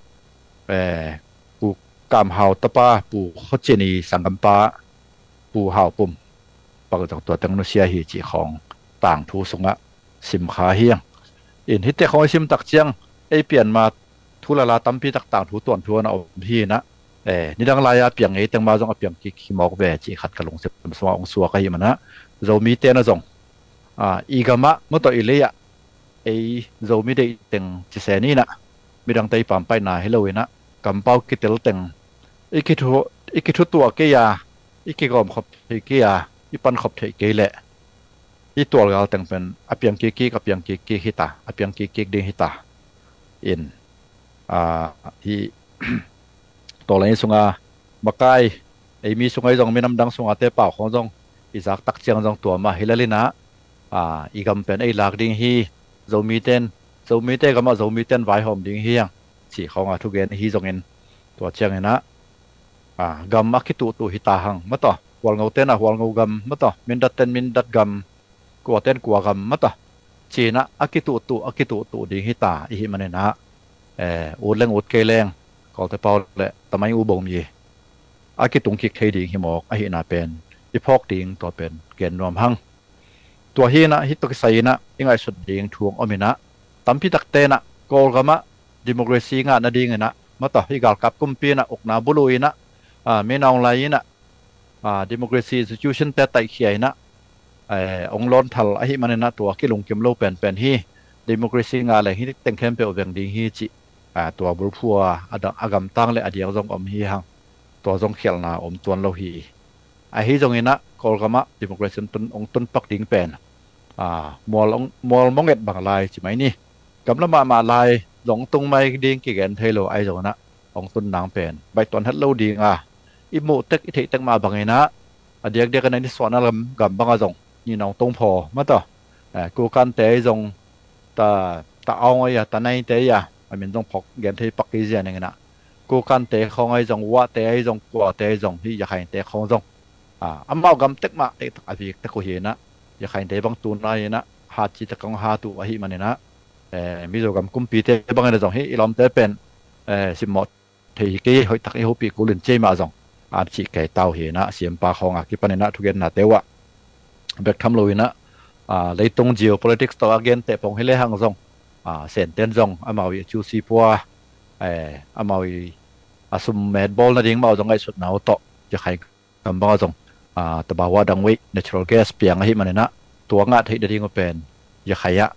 eh, Pu Kam Hau tapa, Pu Khaw Cin i sanggampa Pu Hau Pum bang zong tua teng nusia hi cih khawng tangthu sungah sim kha hiang. In hihte khawng i sim tak ciang ei pian ma thu lala tampi tak tangthu tuanthu a na om hi inah, eh, nidang lai-a piang ngei teng ma zong a piang kik hi mawk ve cih khat ka lungsim sungah hong suak ahih manah, Zomite na zong, ah, i gamah maw tawh i lei-ah ei Zomi deih teng ci se ni inah, midangte i pampaihna hi lo inah, kampau kitel teng i kithu, i kithutuah kei a, i kigawm khop thei kei a, i pan khop theih kei leh i tualgal teng pen a piang kikkik, a piang kikkik hita, a piang kikkik ding hita. In, ah, hi tawlai sunga makai, ei mi sunga i zong minam dang sunga te pau khawng zong i zak tak ciang zong tua mah hi lel inah, ah, i gam pen ei lak ding hi, Zomiten, Zomite gamah Zomiten vaihawm ding hi hang cih khawng a thugen hi zongin, tua cianginah, ah, gam a kituhtuh hita hang maw tawh, Hualngo tenah Hualngo gam maw tawh, Mindat ten Mindat gam, Kua ten Kua gam maw tawh cinah a kituhtuh, a kituhtuh ding hita ihih maninah, eh, ut leng ut kei leng, Kawlte pau le tamai u bawm i a kitung kik thei ding hi mawk ahihna pen i phawk ding tua pen gen nuam hang. Tua hi inah, hih tawh kisai inah i ngaihsut ding thu hong om inah, tampi tak tenah Kawlgamah democracy ngah nadinginah maw tawh, hih galkap kumpi inah ukna bulu inah, ah, Min Aung Hlaing inah, ah, democracy institution te taihkhia inah, eh, hong lawn thal ahih maninah tua kilungkim lo penpen hi. Democracy ngah leng hih teng khempeuh veng ding hi cih, ah, tua bulphuh a, a gamtang le a diak zong om hi hang. Tua zong khialhna om tuan lo hi. Ahi zonginah Kawlgamah democracy hong tun, hong tunpak ding pen, ah, mual, mual mawnget bang lai ci mai ni. Gamla mahmah lai zong tung mai ding kigen thei lo ahi zonginah hong tun nang pen baih tuan het lo ding a, i muh tek i theih tek mah banginah, a diakdiak inah nisuahna lam gam bangah zong ni nong tung phaw maw tawh, eh, Kokante ahi zong, ta, ta Aung ahi a, ta Naite ahi a, a min zong phawk gen thei pak kei zia ninginah, Kokante khawng ahi zong, Wahte ahi zong, Kuate ahi zong, hih Yakhainte khawng zong, ah, amau gam tek mah tek tak a vik tek uh hi inah, Yakhainte bang tunai inah hat ci tak hong hat uh ahih maninah, eh, Mizo gam kumpite bangin a zong hih i lawmte pen, eh, simmawh thei hi kei, hoih tak i hopih kul in ci ei mah zong a cih kei tau hi inah, siampa khawng a kipan inah thugennate uh ah bek tham lo inah, ah, leitung geopolitics tawh a genteh pong hi lehang zong, ah, Senten zong amau i a cu si pua, eh, amau i a sum metbawl nading mah uh zong ngaihsutna uh tawh, Yakhai gam bangah zong, ah, tabawa dang wei natural gas piang ahih maninah, tua ngah theih nading uh pen Yakhai ah,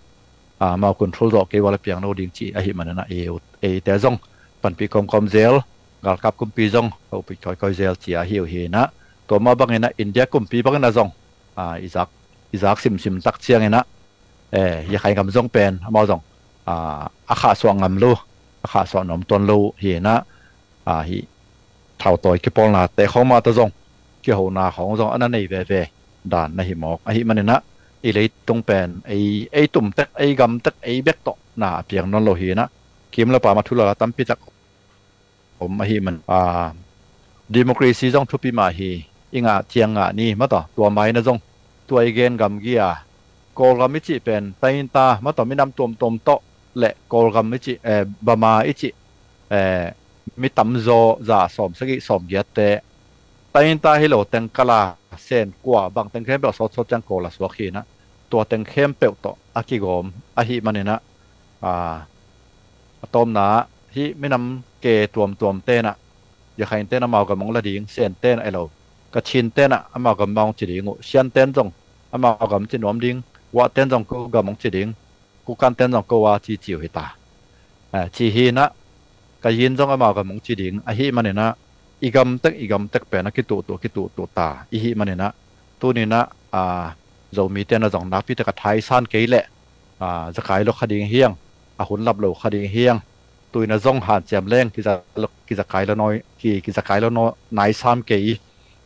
ah, amau control zawh kei ua le piang lo ding cih ahih maninah, ei, eite zong panpih kawmkawm zel, galkap kumpi zong hopih kawikawi zel ci ahi uh hi inah, tua mah banginah India kumpi banginah zong, ah, i zak, i zak simsim tak cianginah, eh, Yakhai gam zong pen amau zong, ah, a khahsuah ngam lo, a khahsuah nuam tuan lo uh hi inah, ah, hih thautawi kipawlnate khawng mah tawh zong kihona khawng zong a na nei veve dan na hi mawk ahih maninah, i leitung pen ei, ei tum tek, ei gam tek, ei bek tawh na a piang nawn lo hi inah, kim le pam a thu lala tampi tak om ahih man, ah, democracy zong thupi mah hi, i ngah ciang ngah ni maw tawh, tua mai na zong tua i gen gamgi a, Kawlgam i cih pen tainta, mataw, minam tuamtuam tawh le Kawlgam i cih, eh, Bama i cih, eh, mi tamzaw za sawm sagih sawm giatte, tainta hi lo teng kala Sen, Kua, bang teng khempeuh sawtsawt ciang Kawl a suak hi inah, tua teng khempeuh tawh a kigawm ahih maninah, a, a tawmna ah hih minam ke tuamtuam tenah, Yakhain ten amau gam hong la ding, Sen ten a elo, Kachin tenah amau gam mah hong ci ding uh, Sian ten zong amau gam ci nuam ding, Wah ten zong ko gam hong ci ding, Kukan ten zong ko a ci ci uh hi ta. A, ci hi inah, Kayin zong amau gam hong ci ding ahih maninah, i gam tek i gam tek pen a kituhtuh kituhtuh ta i hih maninah, tuninah, a, Zomi tenah zong nakpi taka thaisan kei leh, a, zakai lo kha ding hiang, a hun lap lo kha ding hiang, tuinah zong hanciam leng kiza, kizakai lo nawi, ki, kizakai lo naw, naisam kei,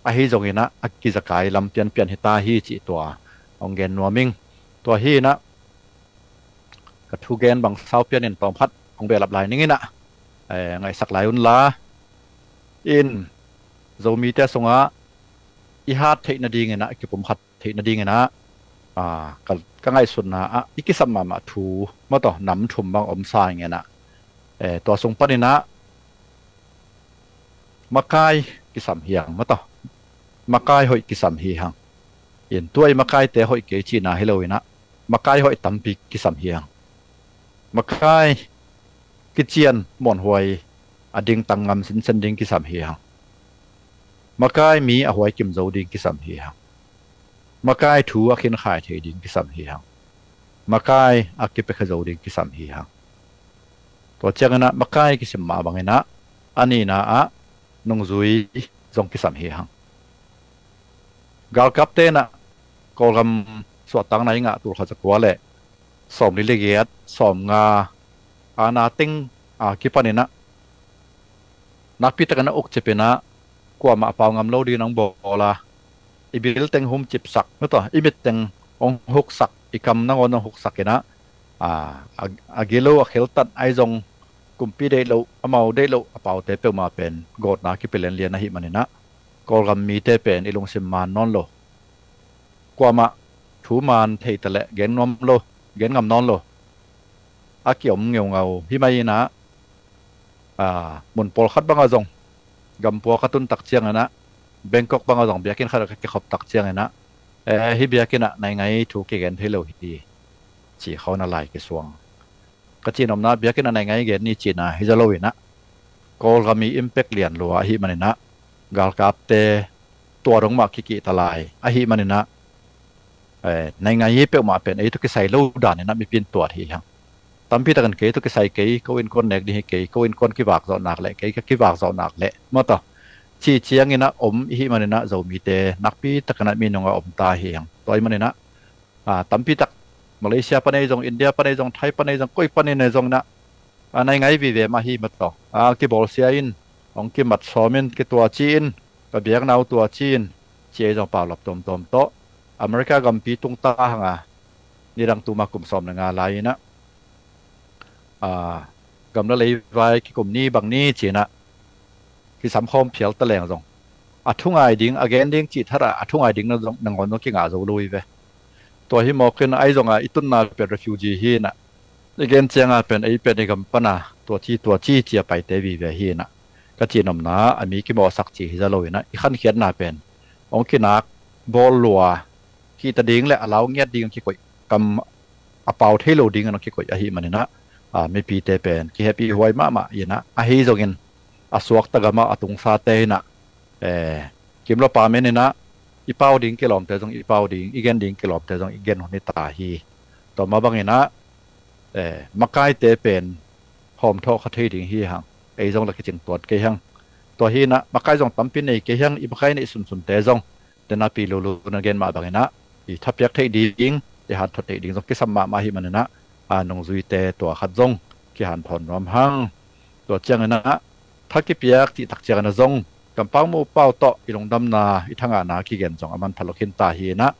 ahi zonginah a kizakai lam pianpian hi ta hi cih tua hong gen nuam ing. Tua hi inah ka thugen bang sau pianin tawmkhat hong behlap lai ning inah, eh, ngaihsak lai unla. In Zomite sungah i hat theih nadinginah, i kipumkhat theih nadinginah, ah, ka, ka ngaihsutna ah i kisap mahmah thu, mataw, nam thum bang om sa inginah, eh, tua sung paninah makai kisam hi hang, mataw, makai hoih kisam hi hang. In tua i makaite hoih kei cihna hi lo inah, makai hoih tampi kisam hi hang. Makai kician muanhuai a dingtang ngam sinsen ding kisam hi hang. Makai mi a huai kim zo ding kisam hi hang. Makai thu a khinkhai thei ding kisam hi hang. Makai a kipiakhia zo ding kisam hi hang. Tua cianginah makai kisim mah banginah, a nihna ah nungzui zong kisam hi hang. Galkap tenah Kawlgam suahtakna i ngah tul khat za kua le sawmli le giat, sawmnga, a na teng a kipaninah nakpi takin a ukcip inah, kuamah a pau ngam lo ding nang bawl a, i bil teng humcipsak, mataw, i mit teng hong huksak, i kam nangawn hong huksak inah, a, a, a gilo a kheltat ahi zong, kumpi deih loh, amau deih loh a paute peuhmah pen gawtna kipia lianlian ahih maninah, Kawlgam mite pen i lungsim maan nawn lo, kuamah thu maan thei taleh gen nuam lo, gen ngam nawn lo a kiom ngeungau hi mai inah, a, mun pawlkhat bangah zong, gampua ka tun tak cianginah, Bangkok bangah zong biakinn khat ah ka kikhop tak cianginah, eh, hih biakinnah naingai thu kigen thei lo hi, ci khawng a lai kisuang. Ka cihnopna ah biakinnah naingai gen ni cihna hi zaw lo inah, Kawlgam i impact lian lua ahih maninah, galkapte tua dong mah kikihta lai ahih maninah, eh, naingai hi peuhmah pen ei tawh kisai lo daninah mipi in tuat hi hang. Tampi takin kei tawh kisai kei, ko innkuan nek ding hi kei, ko innkuan kivak zawh nak leh, kei ka kivak zawh nak leh, mataw, ci cianginah om i hih maninah Zomite nakpi takinah mi nungah om ta hi hang. Tua ahih maninah, a, tampi tak Malaysia pan ei zong, India pan ei zong, Thai pan ei zong, koi panin ei zong inah, a, naingai vive mah hi, mataw, a, kibawlsia in, hong kimat sawm in, kituaci in, ka biakna uh tuaci in, ci ei zong paulap tuamtuam tawh America gampi tungta hanga, nidang tuma kum sawm le nga lai inah, a, gamla leivai kikum ni bang ni cinah kisam khawm phial ta leng zong, a thungai ding, a gen ding cih tharah a thungai ding na zong, nangawn zong kingah zo lo hi ve. Tua hi mawkin ahi zongah i tunna pen refugee hi inah, i gen cianga pen ei pen i gam pana tuaci tuaci cia paite vive hi inah, ka cihnopna ah a mi kimawhsak ci hi zaw lo inah, i khankhiatna pen hong kinak bawl lua, kihta ding le a lau ngiat ding kikoih, kam a pau thei lo dingin hong kikoih ahih maninah, a, mipite pen kihepih huai mahmah inah, ahi zongin a suakta gamah a tungsate inah, eh, kimlawpa meninah i pau ding kilawmte zong i pau ding, i gen ding kilawmte zong i gen hun hi ta hi. Tua mah banginah, eh, makaite pen hawmthawh kha thei ding hi hang. Ei zong la kicing tuat kei hang. Tua hi inah makai zong tampi nei kei hang, i makai neih sunsunte zong, tena pi lulu na gen mah banginah i thapiak theih ding, i hanthot theih ding zong kisam mahmah ahih maninah, a, nungzuite tua khat zong kihanthawn nuam hang. Tua cianginah tha kipiak cih tak cianginah zong kampau mupau tawh i lungdamna, i thangahna kigen zong a manpha lo khin ta hi inah,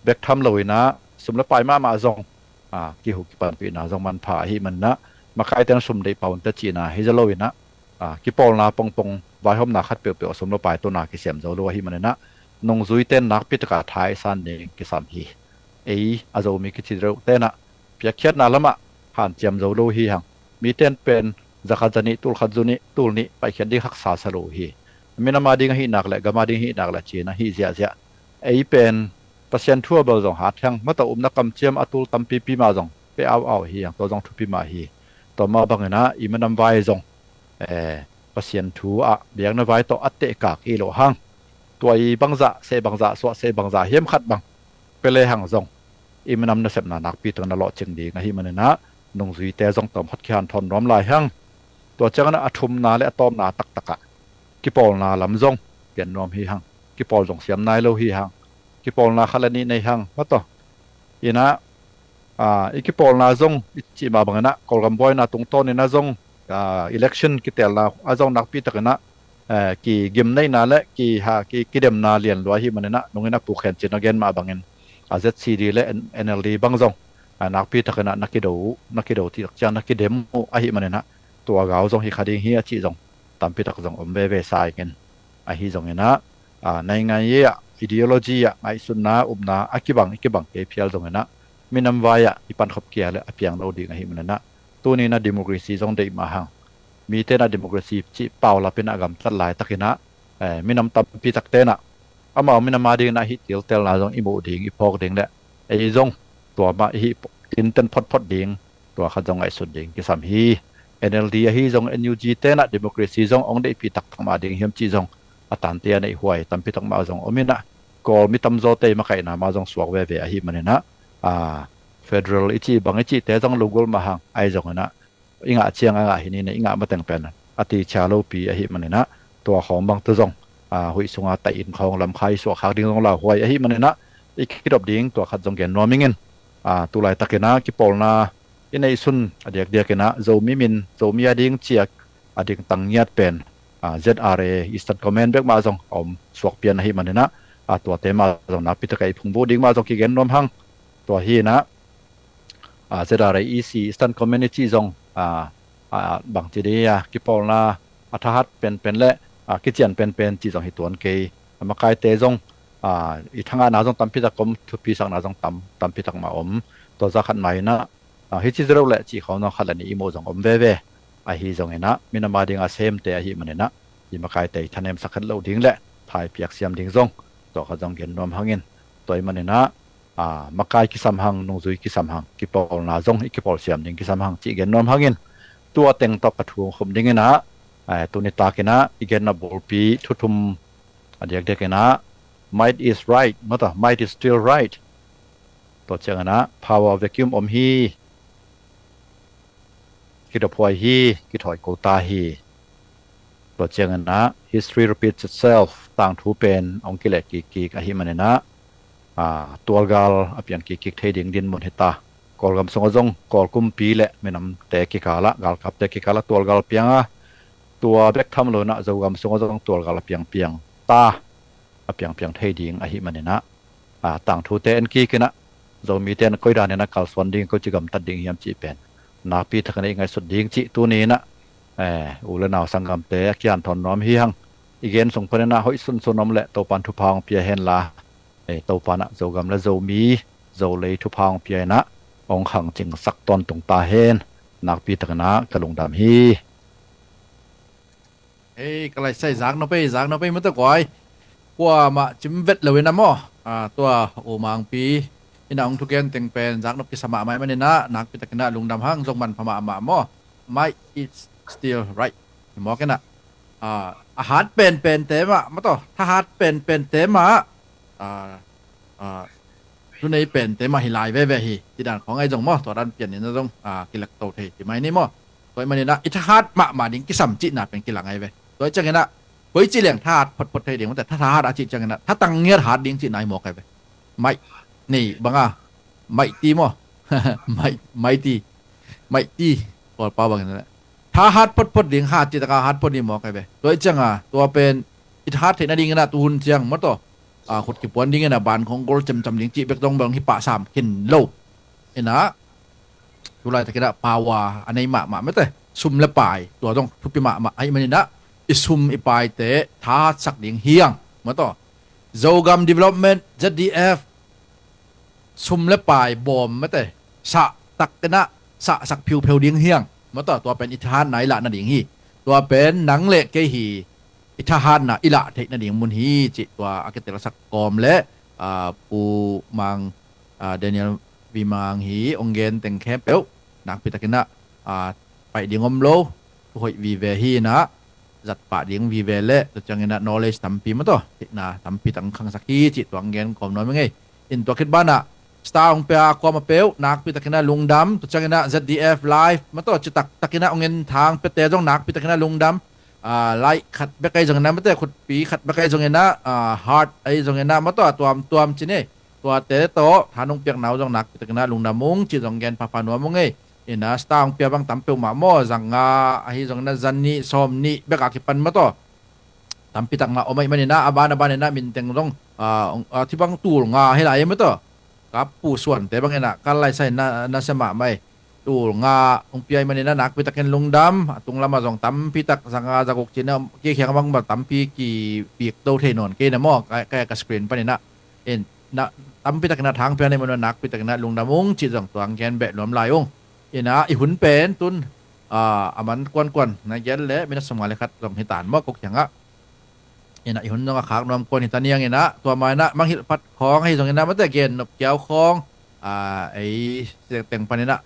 bek tham lo inah sum le pai mahmah zong, a, kihu kipanpihna zong manpha ahih maninah, makaite in sum deih pah un teh cihna hi zaw lo inah, a, kipawlna pongpong, vaihawmna khat peuhpeuh a sum le pai tawh na kisiam zo lo ahih maninah, nungzuite in nakpi taka thaisan ding kisam hi. ei a Zomi kici deuh tenah piakkhiatna lamah hanciam zo lo hi hang. Miten pen zakhat zanih, tulkhat zunih, tulnih paikhiat ding haksa sa lo hi. Minam a ding ahih nak le gam a ding ahih nak le cina hi ziahziah. Ei pen Pasian thu a bel zong hat hang, mata umna kamciam a tul tampipi mah zong pe au au hi hang, tua zong thupi mah hi. Tua mah banginah i minam vai zong eh, Pasian thu ah biakna vai tawh a tehkak hi lo hang. Tua i bangzah seh bangzah suah seh bangzah hiam khat bang pele hang zong i minam nasepna nakpi tawh na lawhcing ding ahih maninah nungzuite zong tawm khat kihanthawn nuam lai hang. Tua cianginah a thumna le a tawpna taktakah kipawlna lam zong gen nuam hi hang. Kipawl zong siam nai lo hi hang. Kipawlna khat le nih nei hang mataw. Inah i kipawlna zong i cih mah banginah Kawlgam buaina tungtawninah zong election kitelna a zong nakpi takinah kigimneihna le kiha kidemna lianlua ahih maninah nungin a puk khen cin a gen mah bangin a ZCD le NLD bang zong nakpi takinah na kido uh na kido cih tak ciang na kidem uh ahih maninah tua gau zong hi kha ding hi a cih zong tampi tak zong om veve sa ingin ahi zonginah naingan ye ah ideology ah ngaihsutna upna a kibang i kibang kei phial zonginah minam vai ah i pankhop kia le a piang lo ding ahih maninah tuninah democracy zong deih mah hang. Mitenah democracy cih paulapinah a gamtat laitakinah minam tampi taktenah amau minam a dinginah hih tiltelna zong i muh ding i phawk ding le ei zong tua mah i hih tinten photphot ding tua khat zong ngaihsut ding kisam hi. NLD ahi zong NUG tenah democracy zong ong deihpih taktak mah ding hiam cih zong a tante a neih huai tampi tak mah zong ominah Kawl mi tamzawte i makaihna mah zong suak veve ahih maninah federal i cih bang i cihte zong lunggulh mah hang ahi zonginah i ngah ciang a ngah hi ninah i ngah mateng pen a ticia lopi ahih maninah tua khawng bang tu zong huih sunga taih in khawng lamkhai suahkhak ding zong lauhuai ahih maninah i kidop ding tua khat zong gen nuam ingin tulaitakinah kipawlna i neihsun a diakdiakinah Zomi min Zomi a ding ciak a ding tang ngiat pen ZRA Eastern Command bek mah zong a om suak pian ahih maninah tuate mah zong nakpi taka i phungbuh ding mah zong kigen nuam hang. Tua hinah ZRA EC Eastern Command i cih zong bangci dih a kipawlna a thahat penpen le kician penpen cih zong hi tuan kei. A makaite zong i thangahna zong tampi tak om, thupisakna zong tam tampi tak mah om. Tua zakhat mah inah hici zereuh le cih khawng zong khat le nih i muh zong om veve. Ahi zonginah minam a dinga semte ahih maninah i makaite i thanemsak khat loh ding le thai piak siam ding zong tua khat zong gen nuam hangin tua i maninah makai kisam hang, nungzui kisam hang, kipawlna zong i kipawl siam ding kisam hang cih gen nuam hangin tua teng tawh ka thu hong khum dinginah tuni takinah i genna bulpi thuthum a diakdiakinah might is right, mata might is still right. Tua cianginah power vacuum om hi. Kidophuai hi, kithawi ko ta hi. Tua cianginah history repeats itself. Tangthu pen hong kileh kikkik ahih maninah tualgal a piang kikkik thei ding dinmun hi ta. Kawlgam sungah zong Kawl kumpi le minamte kikalah, galkapte kikalah tualgal pianga tua bek tham loinah Zogam sungah zong tualgal a piangpiang ta, a piangpiang thei ding ahih maninah tangthute en kikinah Zomite in koi daninah kalsuan ding, koici gamtat ding hiam cih pen nakpi takinah i ngaihsut ding cih tuninah u le nau sanggamte a kihanthawn nuam hi hang. I gen sung paninah hoih sunsun om le Topan thupha hong pia henla Topanah Zogam le Zomi Zolei thupha hong pia inah hong khangcingsak tawntung ta hen. Nakpi takinah ka lungdam hi. Ei, ka laisai zak nop ei, zak nop ei mata kuai. Kuamah cim vet lo inah maw tua U Mangpi inah hong thugen teng pen zak nop kisa mahmah i maninah nakpi takinah lungdam hang, zong manpha mahmah maw. Might is still right. Hi mawk inah a hat penpente mah mataw, thahat penpente mah, tu nei pente mah hi lai veve hi. Tidan khawng ahi zong maw, tua dan pian inah zong kilak to thei ti mai ni maw. Tua i maninah i thahat mahmah ding kisam cihna pen kilang ahi ve. Tua i cianginah koici leng thahat photphot thei ding mate, tha thahat a cih cianginah thatang ngiat hat ding cihna hi mawk ahi ve. Maih nei banga maih ti maw. Maih ti, maih ti Kawlpau bangin thahat photphot ding, hat cih taka hat phot ding mawk ahi ve. Tua i cianga tua pen i thahat theih nadinginah tuhun ciang mataw khut kipuan dinginah ban khawng gol cemcam ding cih bek dong bang hi pah sam khin lo. Inah tulai takinah power a nei mahmah mate, sum le pai tua dong thupi mahmah ahih maninah i sum i paite thahatsak ding hi hang mataw. Zogam Development, ZDF, sum le pai bawm mate, sah tak kena, sah sak phiupheu ding hiang. Mataw, tua pen i thahatna i lahna ding hi. Tua pen nang le kei hi, i thahatna i lah theihna ding mun hi, cih tua a kitelsak kawm le, aa, Pu Mang, aa, Daniel V. Mang hi, ong gen teng khempeuh nakpi takinah, aa, paih ding om lo, thu hoih vive hi inah, zat pah ding vive le, tua cianginah knowledge tampi mataw, theihna tampi tak khangsak hi, cih tua ong gen kawm nuam i ngei. In tua khit banah, star ong pia kuama peuh nakpi takinah lungdam, tua cianginah Z D F Live mataw, citak takinah ong en thang piate zong nakpi takinah lungdam. Aa, like khat bek ahi zongin ah mate, khutpi khat bek ahi zongin ah, aa, heart ahi zongin ah mataw, a tuamtuam ci ni. Tuate tawh tha nong piakna uh zong nakpi takinah lungdam ung, cih zong gen phapha nuam ung ei. Inah star ong pia bang tam peuhmah maw, za nga ahi zongin ah za nih, sawm nih bek a kipan mataw, tampi tak mah om ahih maninah, a ban a ban inah minteng zong, aa, ong, aa, thibang tul nga hi lai mataw. Ka pu suante bang inah kal lai sa inah, na sia mahmah ei. Tul nga ong pia ahih maninah nakpi takin lungdam, a tung lamah zong tampi tak za nga za guk cinah kikhiang bang bang tampi kibik do thei nawn kei na maw, ka, ka, ka screen paninah. In, na, tampi takinah thang pia na ahih maninah nakpi takinah lungdam ung, cih zong tua ong gen beh nuam lai ung. Inah i hun pen tun, aa, a man kuankuan na gen le minute sawmnga le khat zong hi tan maw, kok kiangah. Inah i hun zong a khak nuam kuan hi ta niang inah, tua ma inah mangngilh phat khawng ahi zong inah mate, gen nop kiau khawng, aa, ei teng paninah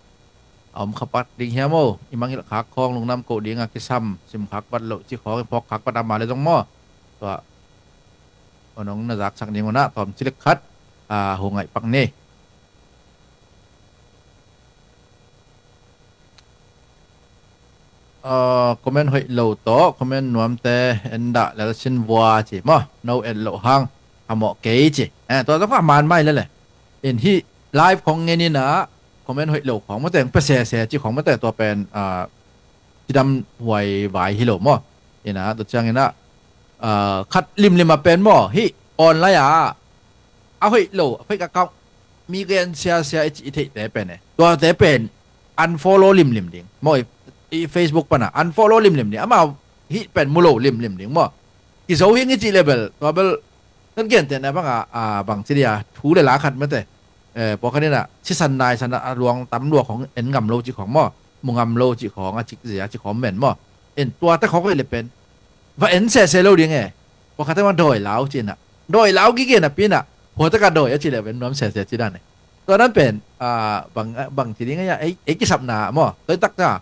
a om kha pat ding hiam aw, i mangngilh khak khawng, lungdam koh ding a kisam, sim khak pat loh cih khawng, i phawk khak pat a ma le zong maw. Tua, ong na zaksak ding unah tawm cilik khat, aa, hu ngaih pak ni. Aa, comment hoih lo tawh comment nuamte en dah lel sin vua ci maw, no et loh hang a mawh kei ci. Eh, tua zong a man mai lele. In hih live khong ngen inah comment hoih lo khong mate, ong pia sese ci khong mate, tua pen, aa, cidam huai vai hi lo maw. Inah tua cianginah, aa, khat limlim a pen maw, hih online ah a hoih lo, a fake account, mi gen siasia i cih i theihte pen e, tuate pen unfollow limlim ding maw. I, i Facebook pana unfollow limlim ding, amau hih pen mu lo limlim ding maw. I zo hing i cih le bel, tua bel, kan gentehna banga, aa, bang ci dia, thu le la khat mate, eh, pawlkhat inah sisan naisan a luang tam lua khong en ngam lo cih khong maw, mu ngam lo cih khong, a cikzia cih khong men maw. In tuate khong hoih le pen va en sese lo ding e. Pawlkhatte mah dawi lau ci inah, dawi lau gige napi inah, phuatak a dawi a ci le pen nuam sese ci dan e. Tua dan pen, aa, bang, bang ci ding a, ei, ei kisapna maw, tua i taktak a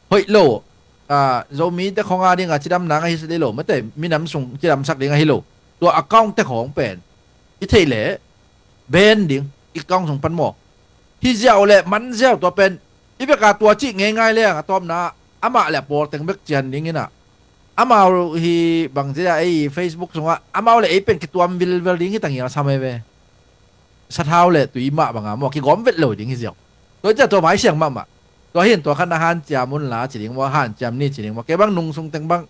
hoih lo, aa, Zomite khong a ding a cidam nang ahi lo mate, minam sung cidamsak ding ahi lo. Tua account te khong pen i theih leh ban ding, i account sung pan maw. Hi ziau le man ziau, tua pen i bek a tua cih ngeingai leng a tawpna amah le a pawl teng bek cian ding inah, amau hi bang ci dia, ei Facebook sungah amau le ei pen kituam vilvel ding hi ta ngial sam ei ve. Sathau le tui mah banga maw, kigawm vet lo ding hi ziau. Tua ciah tua vaisiang mahmah. Tua hin tua khat na hanciam un la ci ding maw, hanciam ni ci ding maw. Kei bang nung sung teng bang,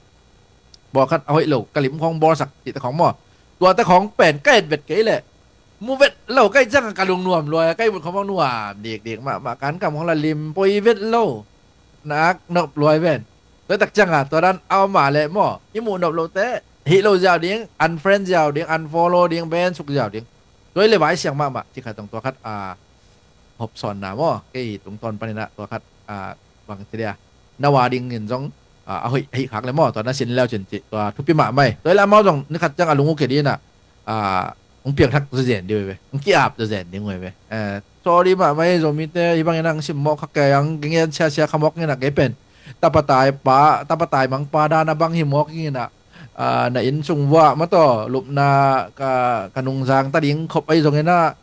bawl khat a hoih lo, ka lim khong bawlsak cihte khong maw, tuate khong pen ka et vet kei leh, mu vet lo ka hih ciangah ka lungnuam luai, ka ihmut khong bang nuam dikdik mahmah, kan kam khong la lim poi vet lo. Nak nop luai ven. Tua tak ciangah tua dan a om a leh maw, i muh nop lote hih lo ziau ding, unfriend ziau ding, unfollow ding, ban suk ziau ding. Tua hi le vaisiang mahmah ci khat tong tua khat, a, hopsawnna maw, kei tungtawn paninah tua khat, a, bang ci dia, na wa dingin zong, a, a hoih, a hih khak le maw, tua na sin leu cin cih tua thupi mahmah hi. Tua hi le amau zong ni khat ciang a lung uh kei dinah, a, hong piangthak zazen ding uh hi ve, hong ki-ap zazen ding uh hi ve. Eh, sorry mahmah hi, Zomite hih bangin hong simmawh kha kei, hong gen siasia kha mawk inah kei pen tapa tai pa, tapa tai mangpa dan a bang hi mawk inah, a, na inn sung vuah mataw lupna ka, ka nungzang ta ding khop ahi zonginah,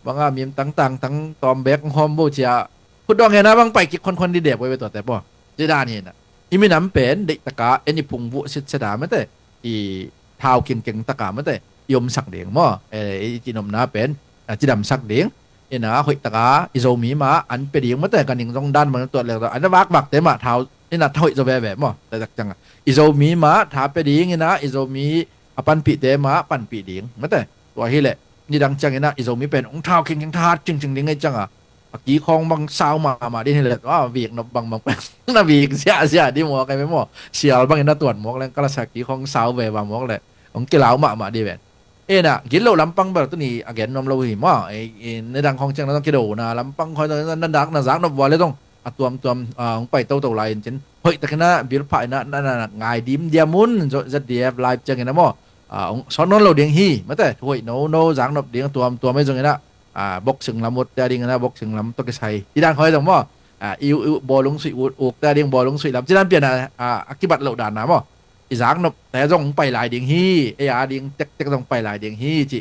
banga mim tangtang tang tawm bek hong hawm bo cia, khutdawng hena bang pai kik khonkhon dih dep uh hi ve tuate paw. Ci dan hinah, i minam pen deihtaka en i phung vuh sitset a mate, i thau kingkeng taka mate, i omsak ding maw. Eh, i cinopna pen, a, cidamsak ding. Inah hoihtaka i Zomi mah an pia ding mate, ka ning zong dan bang tuat lek zong an a vakvakte mah thau inah tha hoih zaw veve maw. Tua tak ciangah i Zomi mah tha pia ding inah, i Zomi a panpihte mah panpih ding mate. Tua hileh nidang cianginah i Zomi pen hong thau kingkeng, thahat kingkeng ding ahi ciangah, a kikhawng bang sau mahmah din hileh, a, vik nop bangbang pen na vik ziahziah di mawk ahi ve maw. Sial bangin na tuan mawk leng ka la sa, kikhawng sau veva mawk leh hong kilau mahmah di ven. Ena, gilo lampang bel tuni a gen nuam lo hi maw. Ei, ei, na dang khong ciang na dang kidona lampang khoi na, na dak na zak nop vua le dong a tuamtuam, ah, hong pai toto lai in cin. Hoih takina bil pha ina na, na, na ngai dim diam un, Z D F live ciang ina maw. Ah, hong son non lo ding hi, mate, thu hoih no, no, zak nop ding a tuamtuam ei zong ina. Ah, boxing lam ut tia ding ina, boxing lam to kisai. Ci dan khoi zong maw. Ah, i, i, bawlung sui ut, uk tia ding bawlung sui lam. Ci dan pian a, ah, a kibat lo dan na maw. I zak nop te zong pai lai ding hi, ei a ding tektek zong pai lai ding hi, ci.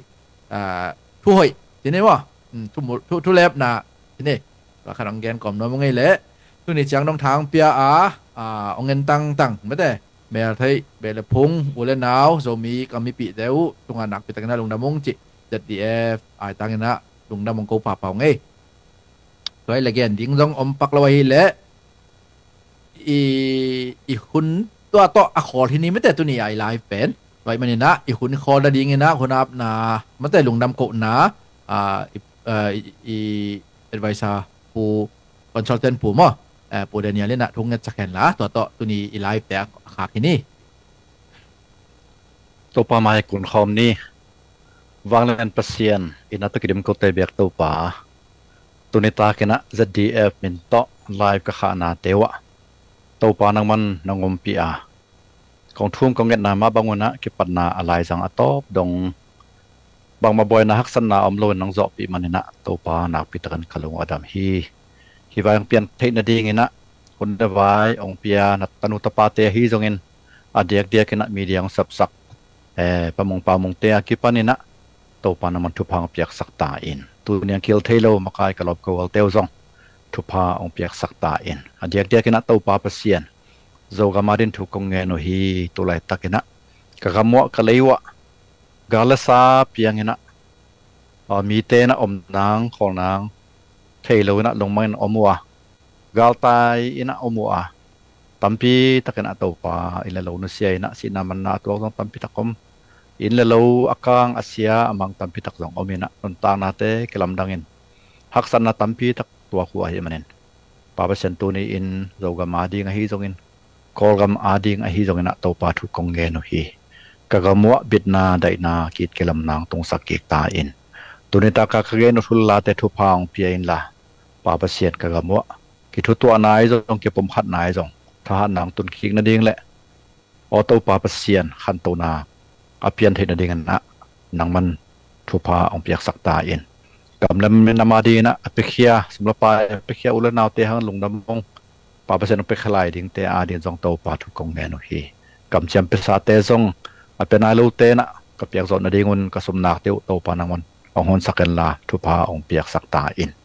Ah, thu hoih, ci ni maw. Hmm, thu mu-, thu, thu lepna, ci ni. Tua khat hong gen kawm nuam ngei leh. Tuni ciang dong thang pia a, ah, hong en tangtang, mate. Mel theih, beh le phung, u le nau, Zomi, ka mipih te uh, tunga nakpi takin a lungdam ung ci. Z D F, ai tangin a lungdam ung ko papa ung ei. Tua i le gen ding zong om pak lo ahi leh. I, i hun tua tawh a khawl hi ni mate tuni a i live pen. Tua i manin a, i hun khawl na ding ina, hun apna, mate lungdam kohna, ah, i, ah, i, i advisor pu, consultant pu maw. Eh, pu Daniel ina thu ngetsak hen la, tua tawh tuni i live te a khak hi ni. Topa mai kun khawm ni. Vanglian Pasian, ina tawh kidim kote biak Topa. Tuni takin a Z D F min tawh live ka khahna te uh ah Topa nangman nong ompih a, kong thum kong ngetna mah bang un a kipatna a laizang a tawp dong bangmah buaina haksatna om loin nong zawhpih manin a Topa nakpi takin ka lung uh a dam hi. Hih vai hong pian theih nadingin a hun le vai hong pia na tanu tapate ahi zongin a diakdiakin a media hong sepsak, eh, pamung pamungte a kipanin a Topa nangman thupha hong piaksak ta in. Tuni a kil thei lo makai ka lawm ka gualte uh zong thupha hong piaksak ta in. A diakdiakin a Topa Pasian, Zogam a din thu kong ngen uh hi. Tulaitakin a ka gam uh ah ka lei uh ah gal le sa piangin a, ah, mite in a om nang khawl nang thei loin a lungmangin om uh a, galtai in a om uh a, tampi takin a Topa inn le lo nusia in a sihna manna a tuak zong tampi tak om. Inn le lo a kang a sia a mang tampi tak zong om in a nuntaknate kilamdangin haksatna tampi tak tuak uh ahih manin Pa Pasian tuni in Zogam a ding ahi zongin Kawlgam a ding ahi zongin a Topa thu kong ngen uh hi. Ka gam uh ah bitna daihna kit kilamna hong tungsak kik ta in. Tuni taka ka gen uh thu le late thupha hong pia inla Pa Pasian ka gam uh ah kithutuahna ahi zong kipumkhatna ahi zong thahatna hong tun kik nading le aw Topa Pasian khantona a pian theih nadingin a nangman thupha hong piaksak ta in. Gam le nam a dingin a a piakhia sum le pai a piakhia u le naute hang lungdam hong Pa Pasian hong piakhia lai dingte a ding zong Topa thu kong ngen uh hi. Kamciam piasate zong a pia nai lote in a ka piak zawh nadingun ka sumnakte uh Topa nangman hong honsak inla thupha hong piaksak ta in.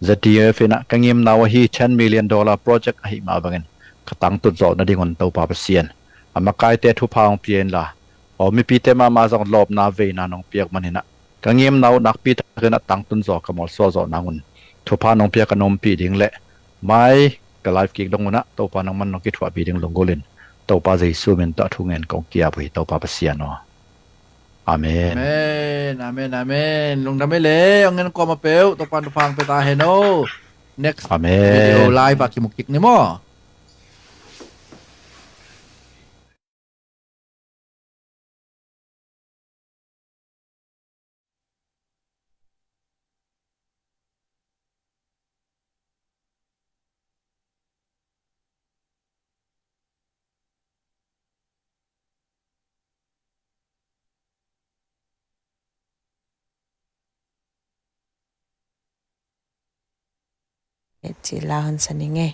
Z D F in a ka ngimna uh ahi ten million dollar project ahih mah bangin ka tangtun zawh nadingun Topa Pasian a makaite thupha hong pia inla aw mipite mahmah zong lawpna veina nong piak manin a ka ngimna uh nakpi takin a tangtun zaw ka mawlsuah zawh nangun thupha nong pia ka nawmpih ding le mai ka live kik dong un a Topa nangman nong kithuahpih ding lunggulhin Topa Jesu min tawh a thu ngen kong kiap uh hi Topa Pasian aw. Amen. Amen, amen, amen. Lungdam ei le, hong en kuamah peuh Topa in thupha hong pia ta hen aw. Next Amen. Video live ah kimu kik ni maw. Ci la hon sa ning e.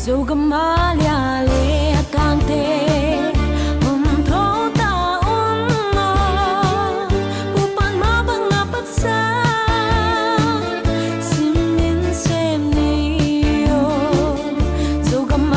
Zogam a lia le a kangte om tho ta un maw, upan mah bang a patsa sim nin sem ni aw. Zogam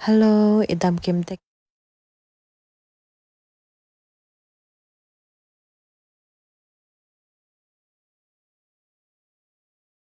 Hello, i dam kim tek